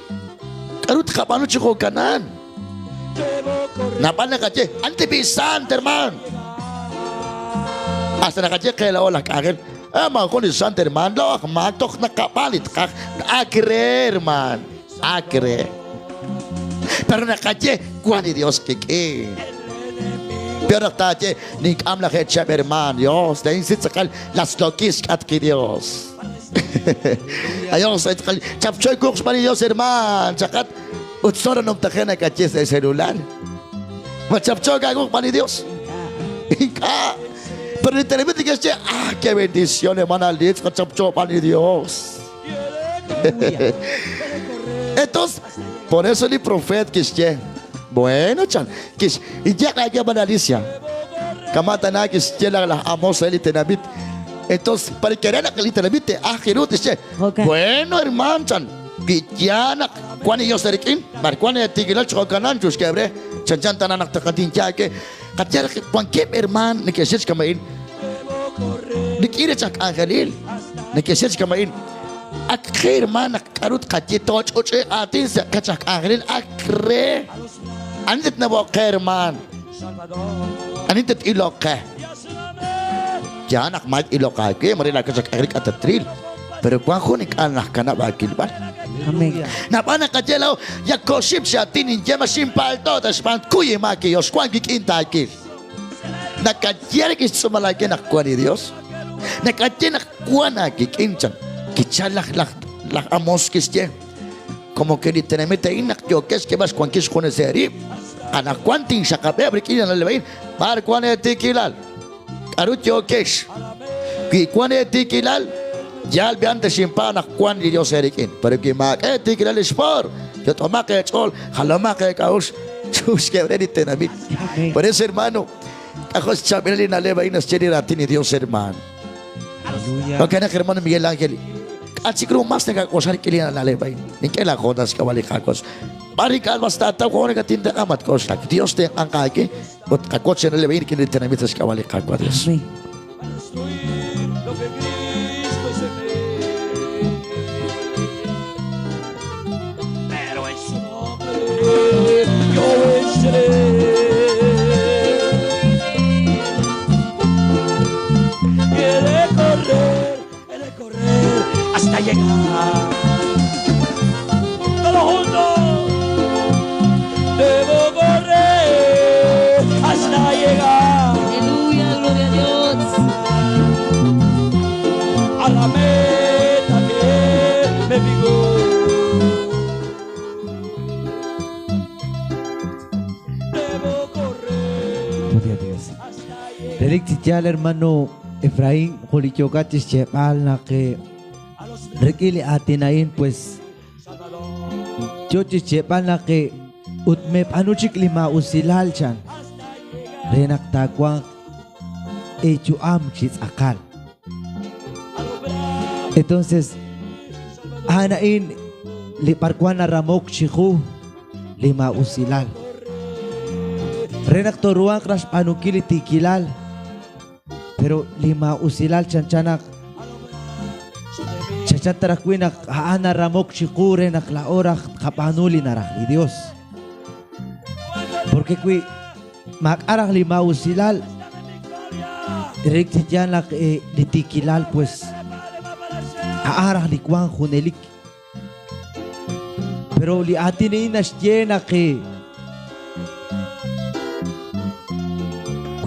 S1: K'aru tqab'aanu chi jo'kanan? Naab'al naqaye, Ani b'i' sant, hermano? Hasta naqaye qe laa'o laj k'anjel, Ah, maajun li sant hermano, laa'o aj maak toj naqab'aan li tqaj. Ak re, hermano, ak re. Pero naqaye, wan li Dios qik'in. Pero naq taaye, nink'am lajeeb' chihab' hermano, Dios, laa'in si tz'aqal las lokis xk'atq li Dios. Dios, tz'aqal chapcho wuq xb'aan li Dios, hermano, chaqat ut solo numtaje nakaye sa' celular. Ma chapcho kaaguq xb'aan li Dios. Ink'a'. Pero li tenamit neke'xye, ah, qué bendición, hermana Liz, qachapcho xb'aan li Dios. Entonces, por eso li profeet kixye, bueno, chan, kix, inyaq aawe, hermana Alicia. Kama' tana kixye laj Amos re li tenamit. Entonces, para que naq li tenamit te'ajq ru, tixye,
S2: Jo'kan.
S1: bueno, hermano, chan, wi yaal naq wan li Dios eerik'in, b'ar wan eetiikilal chi jo'kanan, chuxk'eheb' re, chanchan tana naq taqatinye aawe. Qayehaq naq wankeb' hermaan neke'xye chi kama'in, rik'in rech aj k'anjelil, neke'xye chi kama'in, ak qe hermaan naq k'aru tqaye tooch'uch'e aatin sa' qech aj k'anjelil, ak re. Ani tatnawoq qe hermaan? Ani tat-iloq qe? Yaal naq maak iloq aawe, mare laakech aj k'anjelil k'a tatril. Pero wan jun ink'a' najkanab' aawilb'al.
S2: Amén.
S1: Naab'al naqaye laa'o, yak koxib' chi aatin ninye ma xinpalto ta xb'aan tkuy inmaak li Dios, wank wik'in taawil. Nakaye rik'in xtz'uumal aawe naq wank li Dios. Nakaye naq wank aawik'in chan. Kichal laj laj laj Amos kixye, como que li tenamit a'in naq yookex xk'eeb'al xwankil xjunes eerib', anaqwan tinxaqab'eb' rik'in li na'leb' a'in, b'ar wank eetiikilal? K'aru yookex? Wi wank eetiikilal, yaal b'i'an texinpaab' naq wank li Dios eerik'in. Pero wi maak'a' eetiikilal ex poor, yot'omaq eech'ool, jalomaq eek'a'uxl, chuxk'eeb' re li tenamit.
S2: Amén.
S1: Por eso, hermano, k'ajo' xchaab'ilal li na'leb' a'in naxye li raatin li Dios, hermano.
S3: Aleluya.
S1: Jo'kan naq, hermano Miguel Ángel, k'a' chik ru mas nakak'oxla rik'in li na'leb' a'in? Nink'e laahoonal xk'ab'a' li Qaawa'. B'ar ink'a' mas taataw hoon nakatintenq'a, matk'oxlak. Dios tenq'anq aawe ut qawotz li na'leb' a'in rik'in li tenamit sa' xk'ab'a' li Qaawa' Dios.
S2: Amén.
S4: Lo que Cristo es en mí. Pero en su nombre yo venceré. Y he de correr hasta llegar. Todos juntos.
S3: Relik chi yaal, hermano Efraín, jo' li yookat chixyeeb'al naq rik'in li aatin a'in, pues, yoo chixyeeb'al naq ut meeb'aanu chik li maa'usilal, chan, re naq taawanq eeyu'am chi tz'aqal. Entonces, a'an a'in li b'arwan naramok chiqu li maa'usilal. Re naq tooruhanq raj xb'aanunkil li tiikilal, pero li maa'usilal chanchan naq chanchan ta raj wi' naq a'an naramok chiqu re naq laa'o raj tqab'aanu li naraj li Dios. Porque wi maak'a' raj li maa'usilal, relik chi yaal naq li tiikilal pues a'an raj li wank junelik. Pero li aatin a'in naxye naq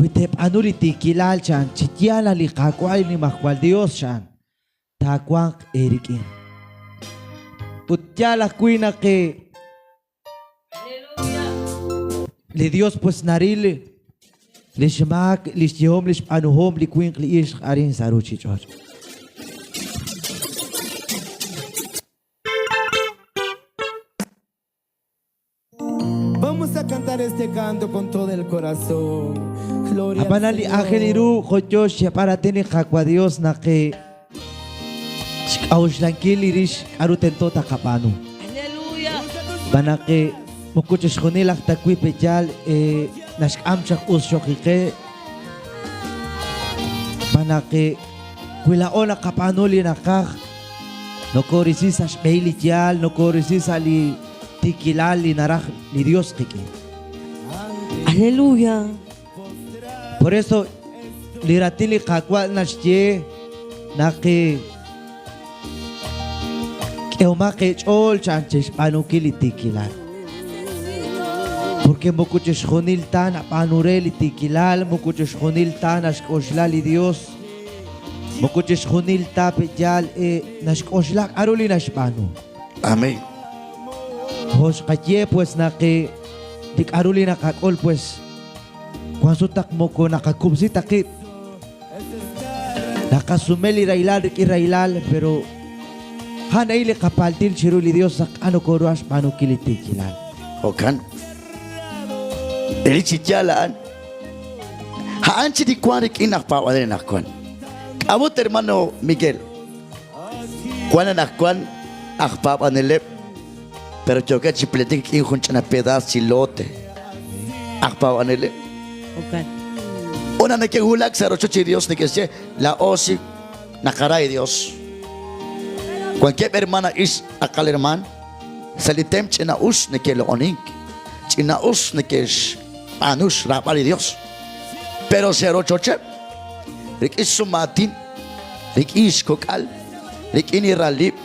S3: wi teeb'aanu li tiikilal, chan, chi yaal li Qaawa' li Nimajwal Dios, chan, taawanq eerik'in. Ut yaal ajwi' naq li Dios pues naril lix maak, lix yehom, lix b'aanuhom li winq li ixq arin sa' ruuchich'och'.
S5: Vamos a cantar este canto con todo el corazón. Gloria al
S3: Ab'anan li aajel
S5: Señor.
S3: ru jo' yoo xyeeb'al raatin li Qaawa' Dios naq xk'a'uxlankil li rix k'a'ru tento taqab'aanu.
S2: Aleluya.
S3: Xb'aan naq moko chixjunil aj ta wi' pe' yaal naxk'am chaq us cho'q qe. Xb'aan naq wi laa'o naqab'aanu li naqaj, nokorisi sa' xb'ehil li yaal, nokorisi sa' li tiikilal li naraj li Dios qik'in.
S2: Aleluya.
S3: Por eso li raatin li Qaawa' naxye naq k'ehomaq eech'ool chan chixb'aanunkil li tiikilal. Porque moko chixjunil ta nab'aanu re li tiikilal, moko chixjunil ta naxk'oxla li Dios, moko chixjunil ta pe' yaal naxk'oxla k'a'ru li naxb'aanu.
S1: Amén.
S3: Jo' xqaye pues naq li k'a'ru li naqak'ul pues wank sut naq moko naqakub'si ta qib'. Naqasume li rahilal rik'in rahilal, pero a'an a'in li qapaltil chiru li Dios naq k'a' nokoruhan xb'aanunkil li tiikilal.
S1: Jo'kan. Relik chi yaal a'an. A'an chi li wank rik'in aj paab'anel anaqwan. K'a'ut, hermano Miguel? Wank anaqwan aj paab'aneleb', pero yookeb' chi pleetik rik'in jun ch'ina pedaas chi lote. Aj paab'aneleb'.
S2: Jo'kan.
S1: Una neke'wulak sa' rochoch li Dios neke'xye, laa'o si naqara li Dios. Wankeb' hermana ixq tz'aqal hermaan, sa' li tem ch'ina-us neke'loq'onink, ch'ina-us neke'xb'aanu xraab'al li Dios. Pero sa' rochocheb', rik'in xsumaatin, rik'in xkok'al, rik'in li ralib',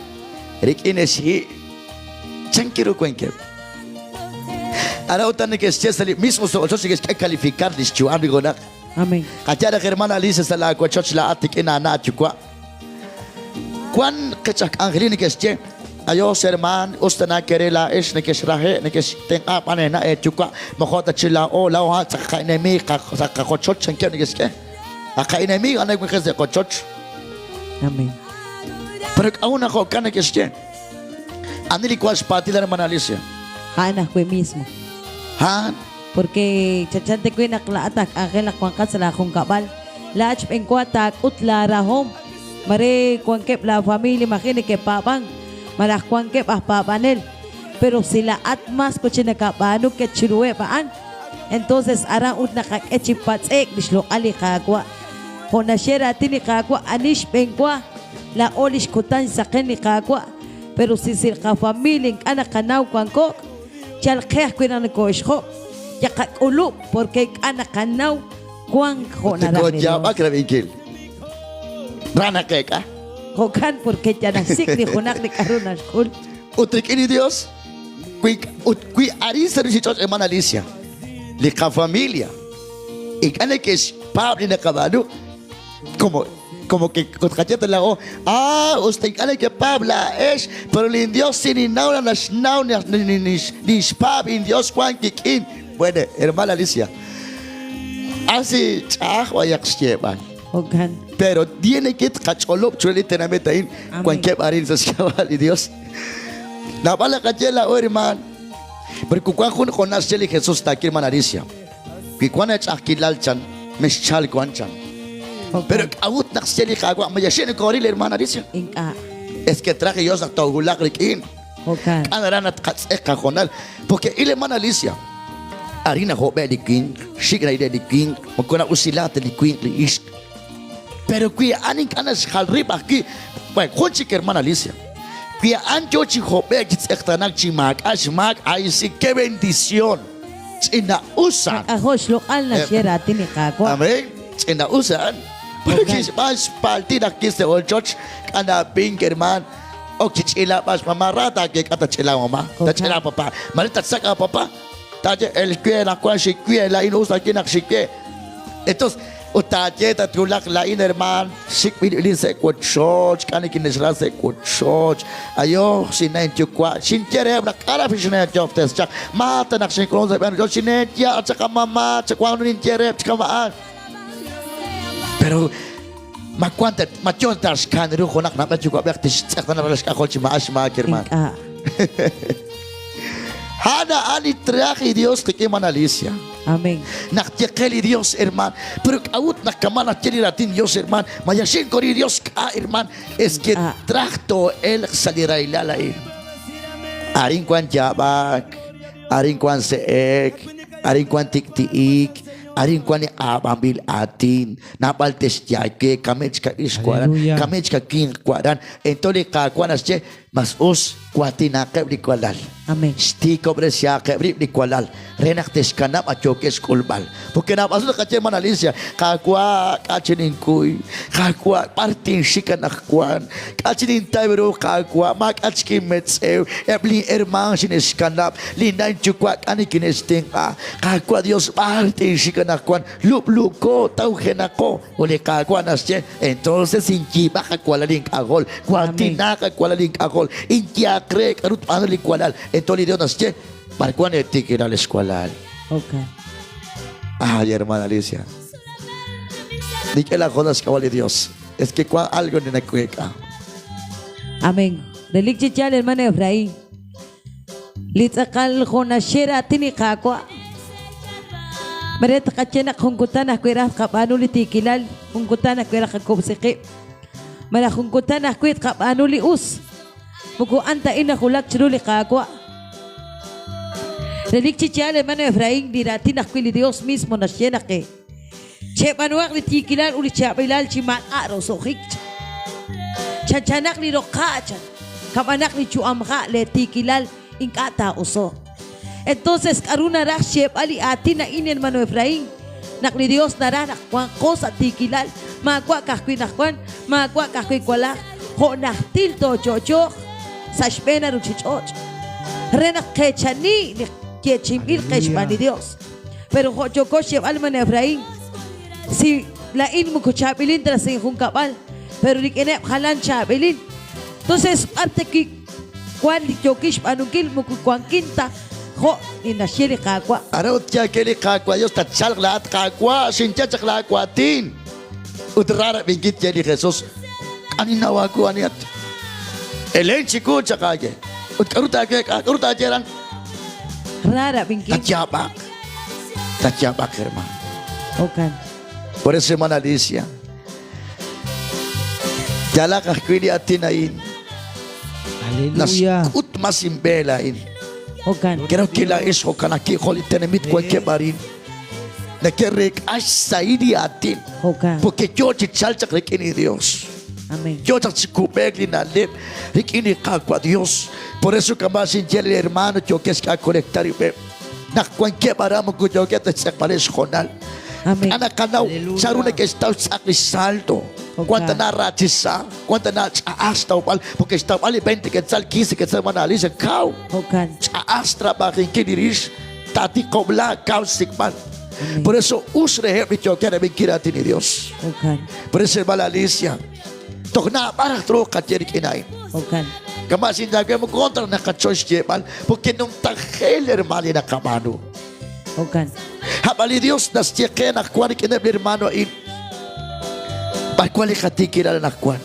S1: rik'in xhi', chan ru wankeb'. Ara utan neke'xye sa' li mismo sa' ochoch neke'xk'e calificar li xyu'am li junaq.
S2: Amén.
S1: Qayehaq hermana Alicia sa' laa wochoch laa'at rik'in aana' aayuwa'. Wan qech aj k'anjelil neke'xye, Adios hermaan, us tana kere laa'ex nekexrahe' nekextenq'a b'an eena' eeyuwa' mojo' ta chi laa'o laa'o a'an tz'aq qa'enemiig sa' qajochoch chankeb' neke'xk'e. A qa'enemiig a'an winqej sa' qochoch.
S2: Amén.
S1: Pero k'a'ut naq jo'kan neke'xye? Ani li wank xpaatil hermana Alicia?
S2: A'an ajwi' mismo.
S1: A'an.
S2: Porque chanchan te wi' naq laa'at aj k'anjel naq wanqat sa' laajunkab'al, laa'at xb'enwa taak'ut laarahom. Mare wankeb' laafamilia maji' neke'paab'ank, malaj wankeb' aj paab'anel. Pero si laa'at mas wi' chik nakab'aanu ke chiruheb' a'an, entonces aran ut naqak'e chi patz'e'k li xloq'al li Qaawa'. Jo' naxye raatin li Qaawa', ani xb'enwa laa'o li xkutan xsaqen li Qaawa', pero si sa' qafamilia ink'a' naqanaw wanko'k, chalqe ajwi' naq noko'xjob', yaqak'ulub' porque ink'a' naqanaw wank jo' naraj li Dios.
S1: Tikoyaab'ak rab'inkil. Ra naqeek'a.
S2: Jo'kan porque ya naxsik' li junaq li k'a'ru naxk'ul.
S1: Ut rik'in li Dios, wi ut wi arin sa' ruuchich'och' hermana Alicia, li qafamilia ink'a' neke'xpaab' li naqab'aanu, como que ut qaye ta laa'o, ah, us ta ink'a' nekepaab' laa'ex, pero lin Dios si ninnaw naq naxnaw nixpaab' in Dios wank kik'in. Bueno, hermana Alicia, Asi ch'a'aj b'ayaq xyeeb'al.
S2: Jo'kan.
S1: Pero tiene que tqach'olob' chiru li tenamit a'in
S2: Amén.
S1: wankeb' arin sa' xk'ab'a' li Dios. Naab'al li qaye laa'o hermaan. Pero ku wank jun jonás xye li Jesús taakir hermana Alicia. Wi wank ach'a'ajkilal chan, mexchalk wan chan.
S2: Jo'kan.
S1: Pero k'a'ut naq xye li Qaawa' ma yaxi' nokooril hermana Alicia?
S2: Ink'a'.
S1: Es que traje Dios naq toowulaq rik'in.
S2: Jo'kan.
S1: K'a' naraj naq tqatz'eq qahoonal. Porque il hermana Alicia, arin najob'e' li winq, xik' ra'ile' li winq, moko na'usilaak ta li winq li ixq. Pero wi a'an ink'a' naxjal rib' ajwi', bueno, jun chik hermana Alicia, wi a'an yoo chi hob'e'k chi tz'eqtaanaak chi maak'a' xmaak, ay sí, qué bendición. Ch'ina'us a'an.
S2: K'ajo' xloq'al naxye raatin li Qaawa'.
S1: Amén. Ch'ina'us a'an. Pero
S2: Jo'kan.
S1: kixb'aan xpaltil naq kise'ol choch, k'anab'ink hermaan. Ok chi ch'ila b'ax mamá, ra taak'e k'a tach'ila mamá, tach'ila papá. Mare tatsak' a papá, taaye el kwe naq wank xikwe, laa'in us ajwi' naq xikwe. Entonces, ut taaye tatwulaq laa'in hermaan, xik'b'il sa' wochoch, k'a nikine'xra sa' wochoch. Ayoj, xinna' inyuwa', xinye reheb' naq k'a raj xine'yoob'tes chaq, ma ta naq xink'ulunk sa' b'een ochoch, xine'yaab' chaq a mamá, chaq wank ninye reheb' chi kama'an. Pero ma wank ta, ma yo ta xkan ru junaq nab'ej yuwa'b'ej tixtz'eqtaana ralal xk'ajol chi maa'ax xmaak hermaan.
S2: Ink'a'.
S1: A'an a'an li traj li Dios qik'in hermana Alicia.
S2: Amén.
S1: Naq tyeqe li Dios hermaan. Pero k'a'ut naq kama' naq tye li raatin Dios hermaan. Ma yaxin kori Dios k'a hermaan. Es que
S2: Ah.
S1: traj too'elq sa' li rahilal a'in. Arin wank yaab'ak, arin wank se'ek, arin wank tik'ti'ik, arin wank li q'aab'anb'il aatin. Naab'al texyaake, kamech ka'ix waran,
S3: Aleluya.
S1: kamech kakinq waran. Entonces li Qaawa' naxye, mas us waatinaqeb' li walal.
S2: Amén.
S1: Xtiikob'resihaqeb' rib' li walal re naq texkanab' ayookeb' xk'ulb'al. Porque naab'al sut naqaye hermana Alicia, Qaawa' k'a' chi ninkuy, Qaawa' b'ar tinxik anaqwan, k'a' chi nintaw ru Qaawa', maak'a' chik inmetz'ew, eb' lin hermaan xine'xkanab', linna' inyuwa' k'a' nikine'xtenq'a, Qaawa' Dios b'ar tinxik anaqwan, lub'luuko, tawjenaqo. Ut li Qaawa' naxye, entonces inyiib'aq awalal ink'ajol, waatinaq awalal ink'ajol, inyaaq re k'aru tb'aanu li walal. Entonces li Dios naxye, b'ar wank eetiikilal ex walal.
S2: Jo'kan.
S1: Ay, hermana Alicia. Nik'e la jodas xk'ab'a' li Dios. Es que wank algo li naweek'a.
S2: Amén. Relik chi yaal, hermano Efraín. Li tz'aqal jo' naxye raatin li Qaawa'. Mare tqaye naq jun kutan ajwi' raj tqab'aanu li tiikilal, jun kutan ajwi' raj qakub'si qib'. Malaj jun kutan ajwi' tqab'aanu li us. Moko a'an ta a'in najulak chiru li Qaawa'. Relik chi yaal, hermano Efraín, li raatin ajwi' li Dios mismo naxye naq cheb'aanuhaq li tiikilal ut li chaab'ilal chi maak'a' roso'jik. Chanchanaq li roqha' chan, kama'anaq li yu'amha' le tiikilal ink'a' taa'oso'q. Entonces, k'aru naraj xyeeb'al li aatin a'in, hermano Efraín? Naq li Dios naraj naq wanqo sa' tiikilal, maawa' ka'ajwi' naq wan, maawa' ka'ajwi' walaj, jo' najtil toocho'chooq sa' xb'een a ruuchich'och'. Re naq qeechani li yeechi'inb'il qe xb'aan li Dios. Pero jo' yooko xyeeb'al, hermano Efraín, si laa'in moko chaab'ilin ta sa' injunkab'al, pero rik'ineb' jalan chaab'ilin. Entonces, b'ar ta wi wan li yookin xb'aanunkil moko wankin ta jo' li naxye li Qaawa'.
S1: Ara ut yaake li Qaawa' Dios tatchalq laa'at Qaawa' xinye chaq laawaatin. Ut ra rab'inkil tye li Jesús, K'a ninnaw aawu anihat. Elen chiwu chaq aaye. Ut k'aru taaye k'aru taaye aran?
S2: Ra rab'inkil.
S1: Tatyaab'aq. Tatyaab'aq, hermano.
S2: Jo'kan.
S1: Por eso, hermana Alicia, yalaq ajwi' li aatin a'in.
S3: Aleluya.
S1: Naxk'ut mas inb'eel a'in.
S2: Jo'kan.
S1: Creo que laa'ex jo'kan ajwi' jo' li tenamit wankeb' arin. Neke'reek'a xsahil li aatin.
S2: Jo'kan.
S1: Porque yo chi chalk chaq rik'in li Dios.
S2: Amén.
S1: Yo chaq chi kub'eek li na'leb' rik'in li Qaawa' Dios. Por eso kama' xinye li hermano yookeb' xk'a conectar rib'eb'. Naq wankeb' aran moko yookeb' ta xtz'eqb'aleb' xjoonal.
S2: Amén.
S1: K'a naqanaw
S3: Aleluya.
S1: chanru neke'xtaw xtz'aq li saldo.
S2: Jo'kan.
S1: Cuánta na rachisa, cuánta na ch'a'aj xtawb'al, porque xtawb'al li 20 quetzal, 15 quetzal, hermana Alicia, kaw.
S2: Jo'kan.
S1: Ch'a'aj xtrabajinkil li rix, tatiqob'la kaw xsik'b'al. Por eso us reheb' li yookeb' rab'inkil raatin li Dios.
S2: Jo'kan.
S1: Por eso hermana Alicia, toj naab'al aj truuq qaye rik'in a'in.
S2: Jo'kan.
S1: Kama' xinyawe mo kontra naqachoy xyeeb'al, porque numtajel hermana li naqab'aanu.
S2: Jo'kan.
S1: A'b'an li Dios naxye qe anaqwan rik'ineb' li hermano a'in, b'ar wan li qatiikilal anaqwan?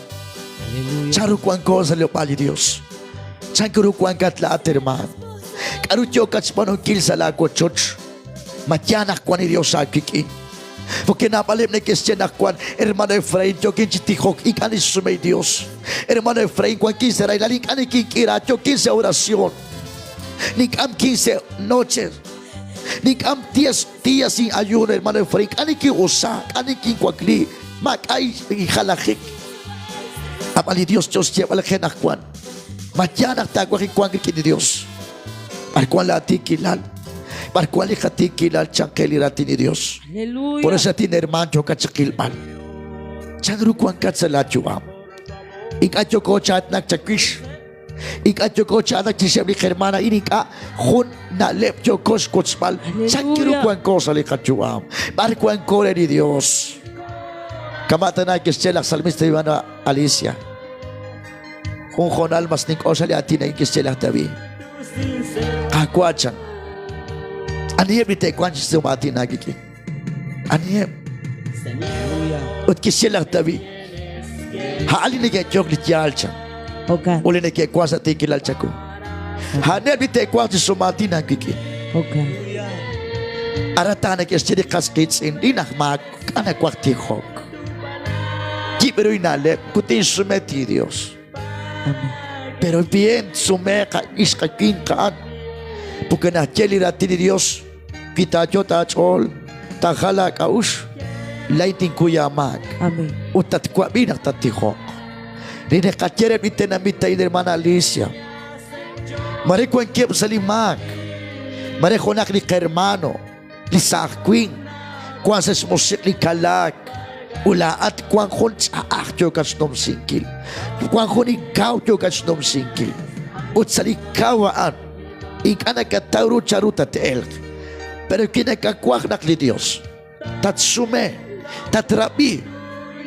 S1: Chanru wanko sa' rilob'aal li Dios? Chan ru wankat laa'at hermaan? K'aru yookat xb'aanunkil sa' laawochoch? Ma yaal naq wan li Dios aawik'in? Porque naab'aleb' neke'xye naq wan, Hermano Efraín, yookin chi tijok, ink'a' nixsume li Dios. Hermano Efraín, wankin sa' rahilal, ink'a' nikink'ira, yookin sa' oración. Nink'am 15 noches. Nink'am 10 días sin ayuno, hermano Efraín. K'a nikin'usa, k'a nikinwakli, maak'a' injalajik. Ab'an li Dios yo xyeeb'al qe naq wan. Ma yaal naq taawaj wank rik'in li Dios? B'ar wan laa tiikilal? B'ar wan li qatiikilal chan qe li raatin li Dios?
S2: Aleluya.
S1: Por eso atin hermano yookat chi qilb'al. Chanru wankat sa' laa yu'am? Ink'a' yooko chaatnak chawix. Ink'a' yooko chaatnak chixeb' li hermana a'in ink'a' jun na'leb' yooko xwotzb'al. Chan ru wanko sa' li qayu'am? B'ar wanko re li Dios? Kama' tana kixye laj salmista Ivana Alicia. Jun hoonal mas nink'oxla li aatin a'in kixye laj David. Qaawa' chan. Aniheb' li te'wanq chi sum aatin aawik'in? Aniheb'? Ut kixye laj David, a'an li neke'yok li yaal chan.
S2: Jo'kan.
S1: Ut li neke'wank sa' tiikilal chawu. A'aneb' li te'wanq chi sum aatin aawik'in.
S2: Jo'kan.
S1: Aran ta neke'xye li qas qiitz'in, li aj maak, k'a' nawaj tijok. Yib' ru inna'leb', ut tinsume li Dios.
S2: Amén.
S1: Pero bien sume qa ixq winq a'an. Porque naxye li raatin li Dios, wi taayo taach'ool, taajal aak'a'uxl, lay tinkuy aamaak.
S2: Amén.
S1: Ut tatwab'i naq tattijoq. Li naqaye reheb' li tenamit a'in, hermana Alicia, mare wankeb' sa' li maak, mare junaq li qhermano, li saaj winq, wank sa' xmusiq li kalaak, ut laa'at wank jun ch'a'aj yookat xnumsinkil, wank jun li kaw yookat xnumsinkil, ut sa' li kaw a'an ink'a' nakataw ru chanru tat-elq. Pero wi nakawaj naq li Dios tatsume, tatrab'i,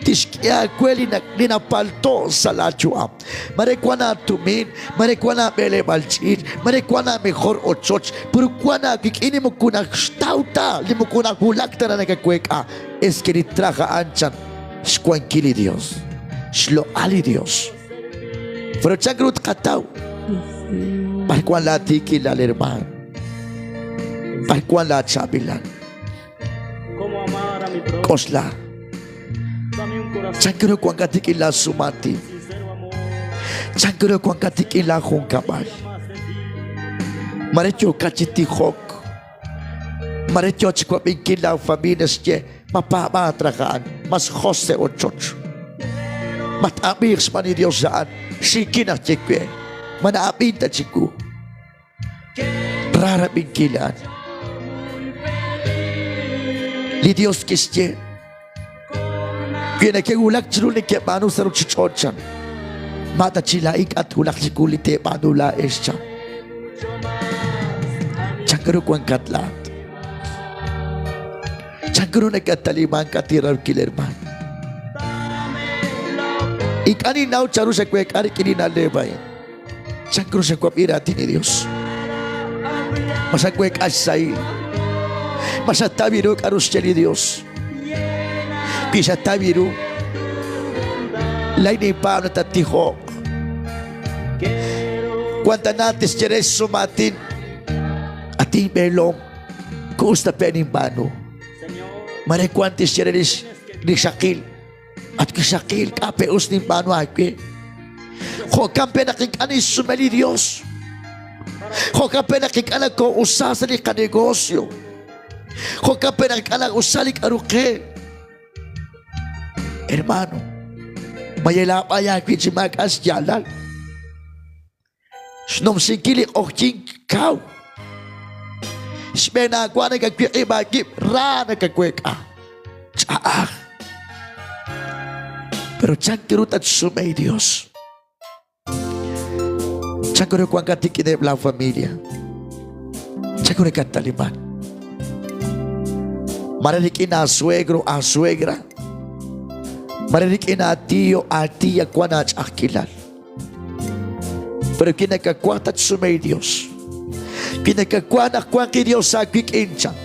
S1: tixk'e aawe li na- li napalto' sa' laayu'am. Mare wan aatumin, mare wan aab'eleb'aal ch'iich', mare wan aamejor ochoch, pero wan aawik'in li moko naxtaw ta, li moko nawulak ta na nakaweek'a. Es que li traj a'an chan xwankil li Dios, xloq'al li Dios. Pero chan ru tqataw? B'ar wan laatiikilal, hermaan? B'ar wan laachaab'ilal?
S4: Cómo amar a mi prójimo.
S1: K'oxla.
S4: Dame un corazón
S1: Chan ru wankat rik'in laasumaatin?
S4: sincero amor.
S1: Chan ru wankat rik'in laajunkab'al?
S4: Más de ti.
S1: Mare yookat chi tijok. Mare yoo chi wab'inkil laafamilia xye, mapaab'aat raj a'an, mas jos sa' ochoch. Mat-ab'iiq xb'aan li Dios a'an, xiikin aj ye we, ma na'ab'in ta chiwu. Ra rab'inkil a'an. Li Dios kixye, wi neke'wulak chiru neke'b'aanu sa' ruuchich'och' chan, ma ta chi laa'in k'a twulaq chiwu li teeb'aanu laa'ex chan. Chan ru wankat laa'at? Chan ru nakatalimank at irawkil hermaan? Ink'a' ninnaw chanru xaweek'a rik'in li na'leb' a'in. Chan ru xawab'i raatin li Dios? Ma xaweek'a xsahil? Ma xataw ru k'aru xye li Dios? Wi xataw ru, lay ninpaab' naq tattijoq. Wan tana tixye re xsumaatin, atin b'eelom, kuus ta pe' ninb'aanu. Mare wan tixye re lix rixaqil, at wixaqil, k'a' pe' us ninb'aanu aawe. Jo'kan pe' naq ink'a' ninsume li Dios. Jo'kan pe' naq ink'a' nakoo'usa sa' li qanegocio. Jo'kan pe' naq ink'a' na'usa li k'aru qe. Hermano, mayelaab'ay aawib' chi maak'a' xyaalal. Xnumsinkil li q'oqyink kaw. Xb'een aawa nakawiq'ib' aawib', ra nakaweek'a. Ch'a'aj. Pero chan ru tatsume li Dios? Chan ru wankat rik'ineb' laa familia? Chan ru nakattaliman? Mare rik'in aasuegro, aasuegra. Mare rik'in aatiyo, aatiya wan aach'a'ajkilal. Pero wi nakawaj tatsume li Dios, wi nakawaj naq wanq li Dios aawik'in chan,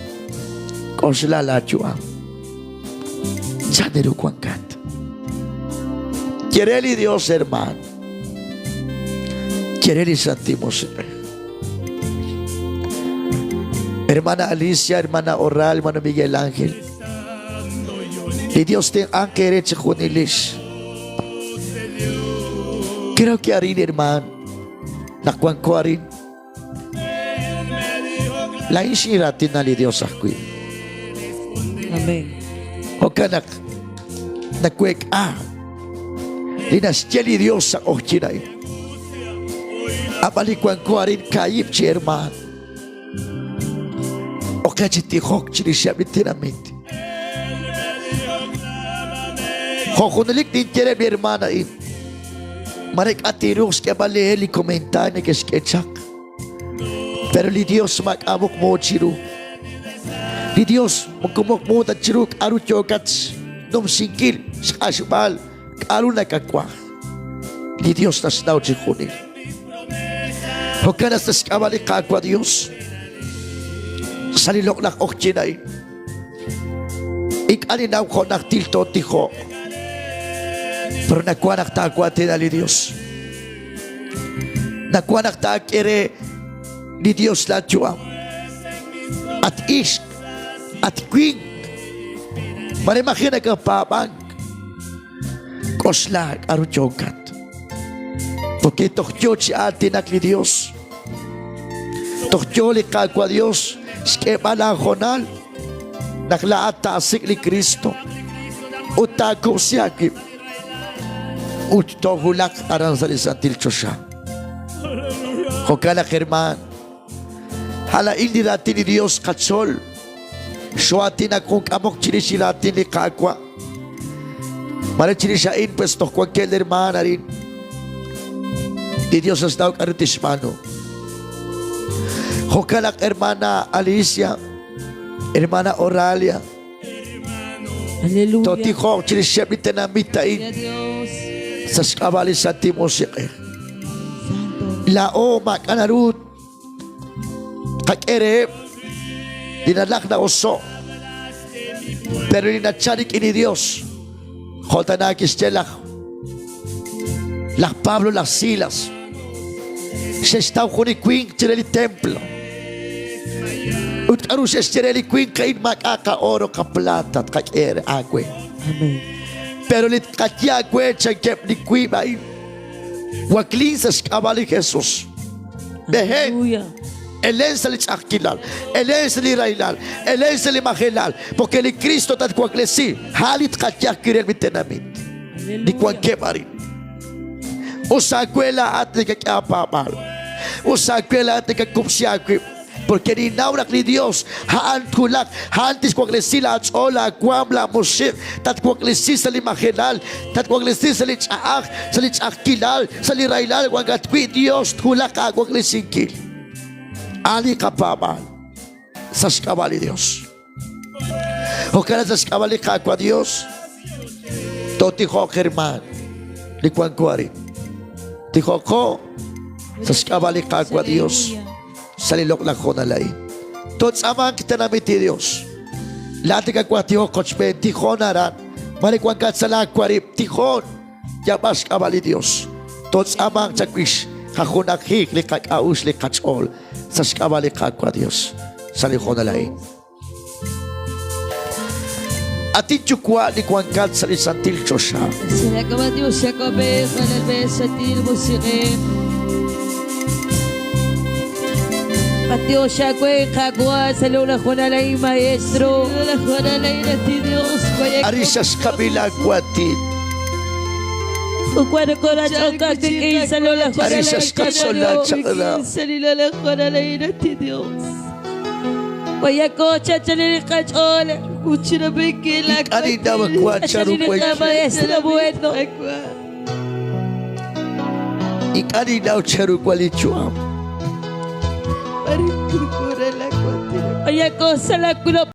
S1: K'oxla laayu'am. Chan ru wankat? Ye re li Dios, hermaan. Ye re li Santil Musiq'ej. Hermana Alicia, hermana Oral, hermano Miguel Ángel. Li Dios tenq'anq eere chejunilex. Creo que arin, hermaan, naq wanko arin, Laa'in xinraatina li Dios ajwi'.
S2: Amén.
S1: Jo'kan naq naweek'a li naxye li Dios sa' q'oqyink a'in. Ab'an li wanko arin kaahib' chi hermaan. Oqe chi tijok chirixeb' li tenamit. Jo' junelik ninye reheb' li hermaan a'in, mare k'a' tinruuq xk'eeb'al eere li komentaar neke'xk'e chaq. Pero li Dios maak'a' muqmu chiru. Li Dios moko muqmu ta chiru k'a'ru yookat xnumsinkil, xq'axb'al, k'a'ru nakawaj. Li Dios naxnaw chixjunil. Jo'kan naq sa' xk'ab'a' li Qaawa' Dios, sa' li loq'laj q'oqyink a'in, ink'a' ninnaw jo' najtil tootijoq, pero nawaj naq taawaatina li Dios. Nawaj naq taak'e re li Dios laayu'am. At ixq, at winq, mare maji' nakatpaab'ank, k'oxla k'aru yookat. Porque toj yoo chi aatinak li Dios. Toj yoo li Qaawa' Dios xk'eeb'al aahoonal naq laa'at taasik' li Kristo ut taakub'si aawib' ut toowulaq aran sa' li santil choxa. Jo'kan naq, hermaan, a'in li raatin li Dios qatzol. Xoo'aatinak jun k'amok chirix li raatin li Qaawa'. Mare chirix a'in, pues toj wankeb' hermaan arin. Li Dios naxnaw k'aru tixb'aanu. Jo'kan naq, hermana Alicia, hermana Oralia,
S2: Aleluya.
S1: tootijoq chirixeb' li tenamit a'in
S2: Gloria a Dios.
S1: sa' xk'ab'a' li Santil Musiq'ej.
S2: Santo.
S1: Laa'o maak'a' naru qak'e reheb' li nalaj na'oso', pero li nachal rik'in li Dios, jo' tana kixye laj laj Pablo, laj Silas, xe'xtaw jun li winq chire li templo. Ut k'aru xe'xye re li winq a'in? Maak'a' qa'oro qaplata tqak'e re aawe.
S2: Amén.
S1: Pero li tqaye aawe chankeb' li wiib' a'in, waklin sa' xk'ab'a' li Jesus. B'ehen.
S2: Aleluya.
S1: Elen sa' li ch'a'ajkilal, elen sa' li rahilal, elen sa' li majelal, porque li Cristo tatwaklesi. A' li tqaye ajwi' reheb' li tenamit li
S2: Aleluya.
S1: wankeb' arin. Us aawe laa'at li kak'e aapaab'aal. Us aawe laa'at li kakub'si aawib'. Porque ninnaw naq li Dios a'an twulaq, a'an tixwaklesi laach'ool, laawaam, laamusiq', tatwaklesi sa' li majelal, tatwaklesi sa' li ch'a'aj, sa' li ch'a'ajkilal, sa' li rahilal wankat wi'. Dios twulaq aawaklesinkil. A'an li qapaab'aal sa' xk'ab'a' li Dios. Jo'kan naq sa' xk'ab'a' li Qaawa' Dios, tootijoq hermaan li wanko arin. Tijoqo sa' xk'ab'a' li Qaawa' Dios sa' li loq'laj hoonal a'in. Tootz'aamanq tenamit li Dios. Laa'at li kawaj tijok qochb'een, tijon aran. Mare wankat sa' laawarib', tijon. Yaab'a xk'ab'a' li Dios. Tootz'aamanq chawix qajunajik li qak'a'uxl li qach'ool sa' xk'ab'a' li Qaawa' Dios sa' li hoonal a'in. At inyuwa' li wankat sa' li santil choxa.
S2: Sa' Dios Jacobe, Santil Musiq'ej. Dios Yahweh, Jaguar, sa hoonal a'in, Maestro.
S1: Arin sa xkabila kwatin.
S2: Ukwano corazón katikin sa lola
S1: Ari sa skatsola tsakala.
S2: Waya ko chachalili kachol.
S1: Ani daw kwa charu
S2: Chachalili maestro bueno.
S1: Ikani daw charu kwalichuam.
S2: Waya ko sa la kulo.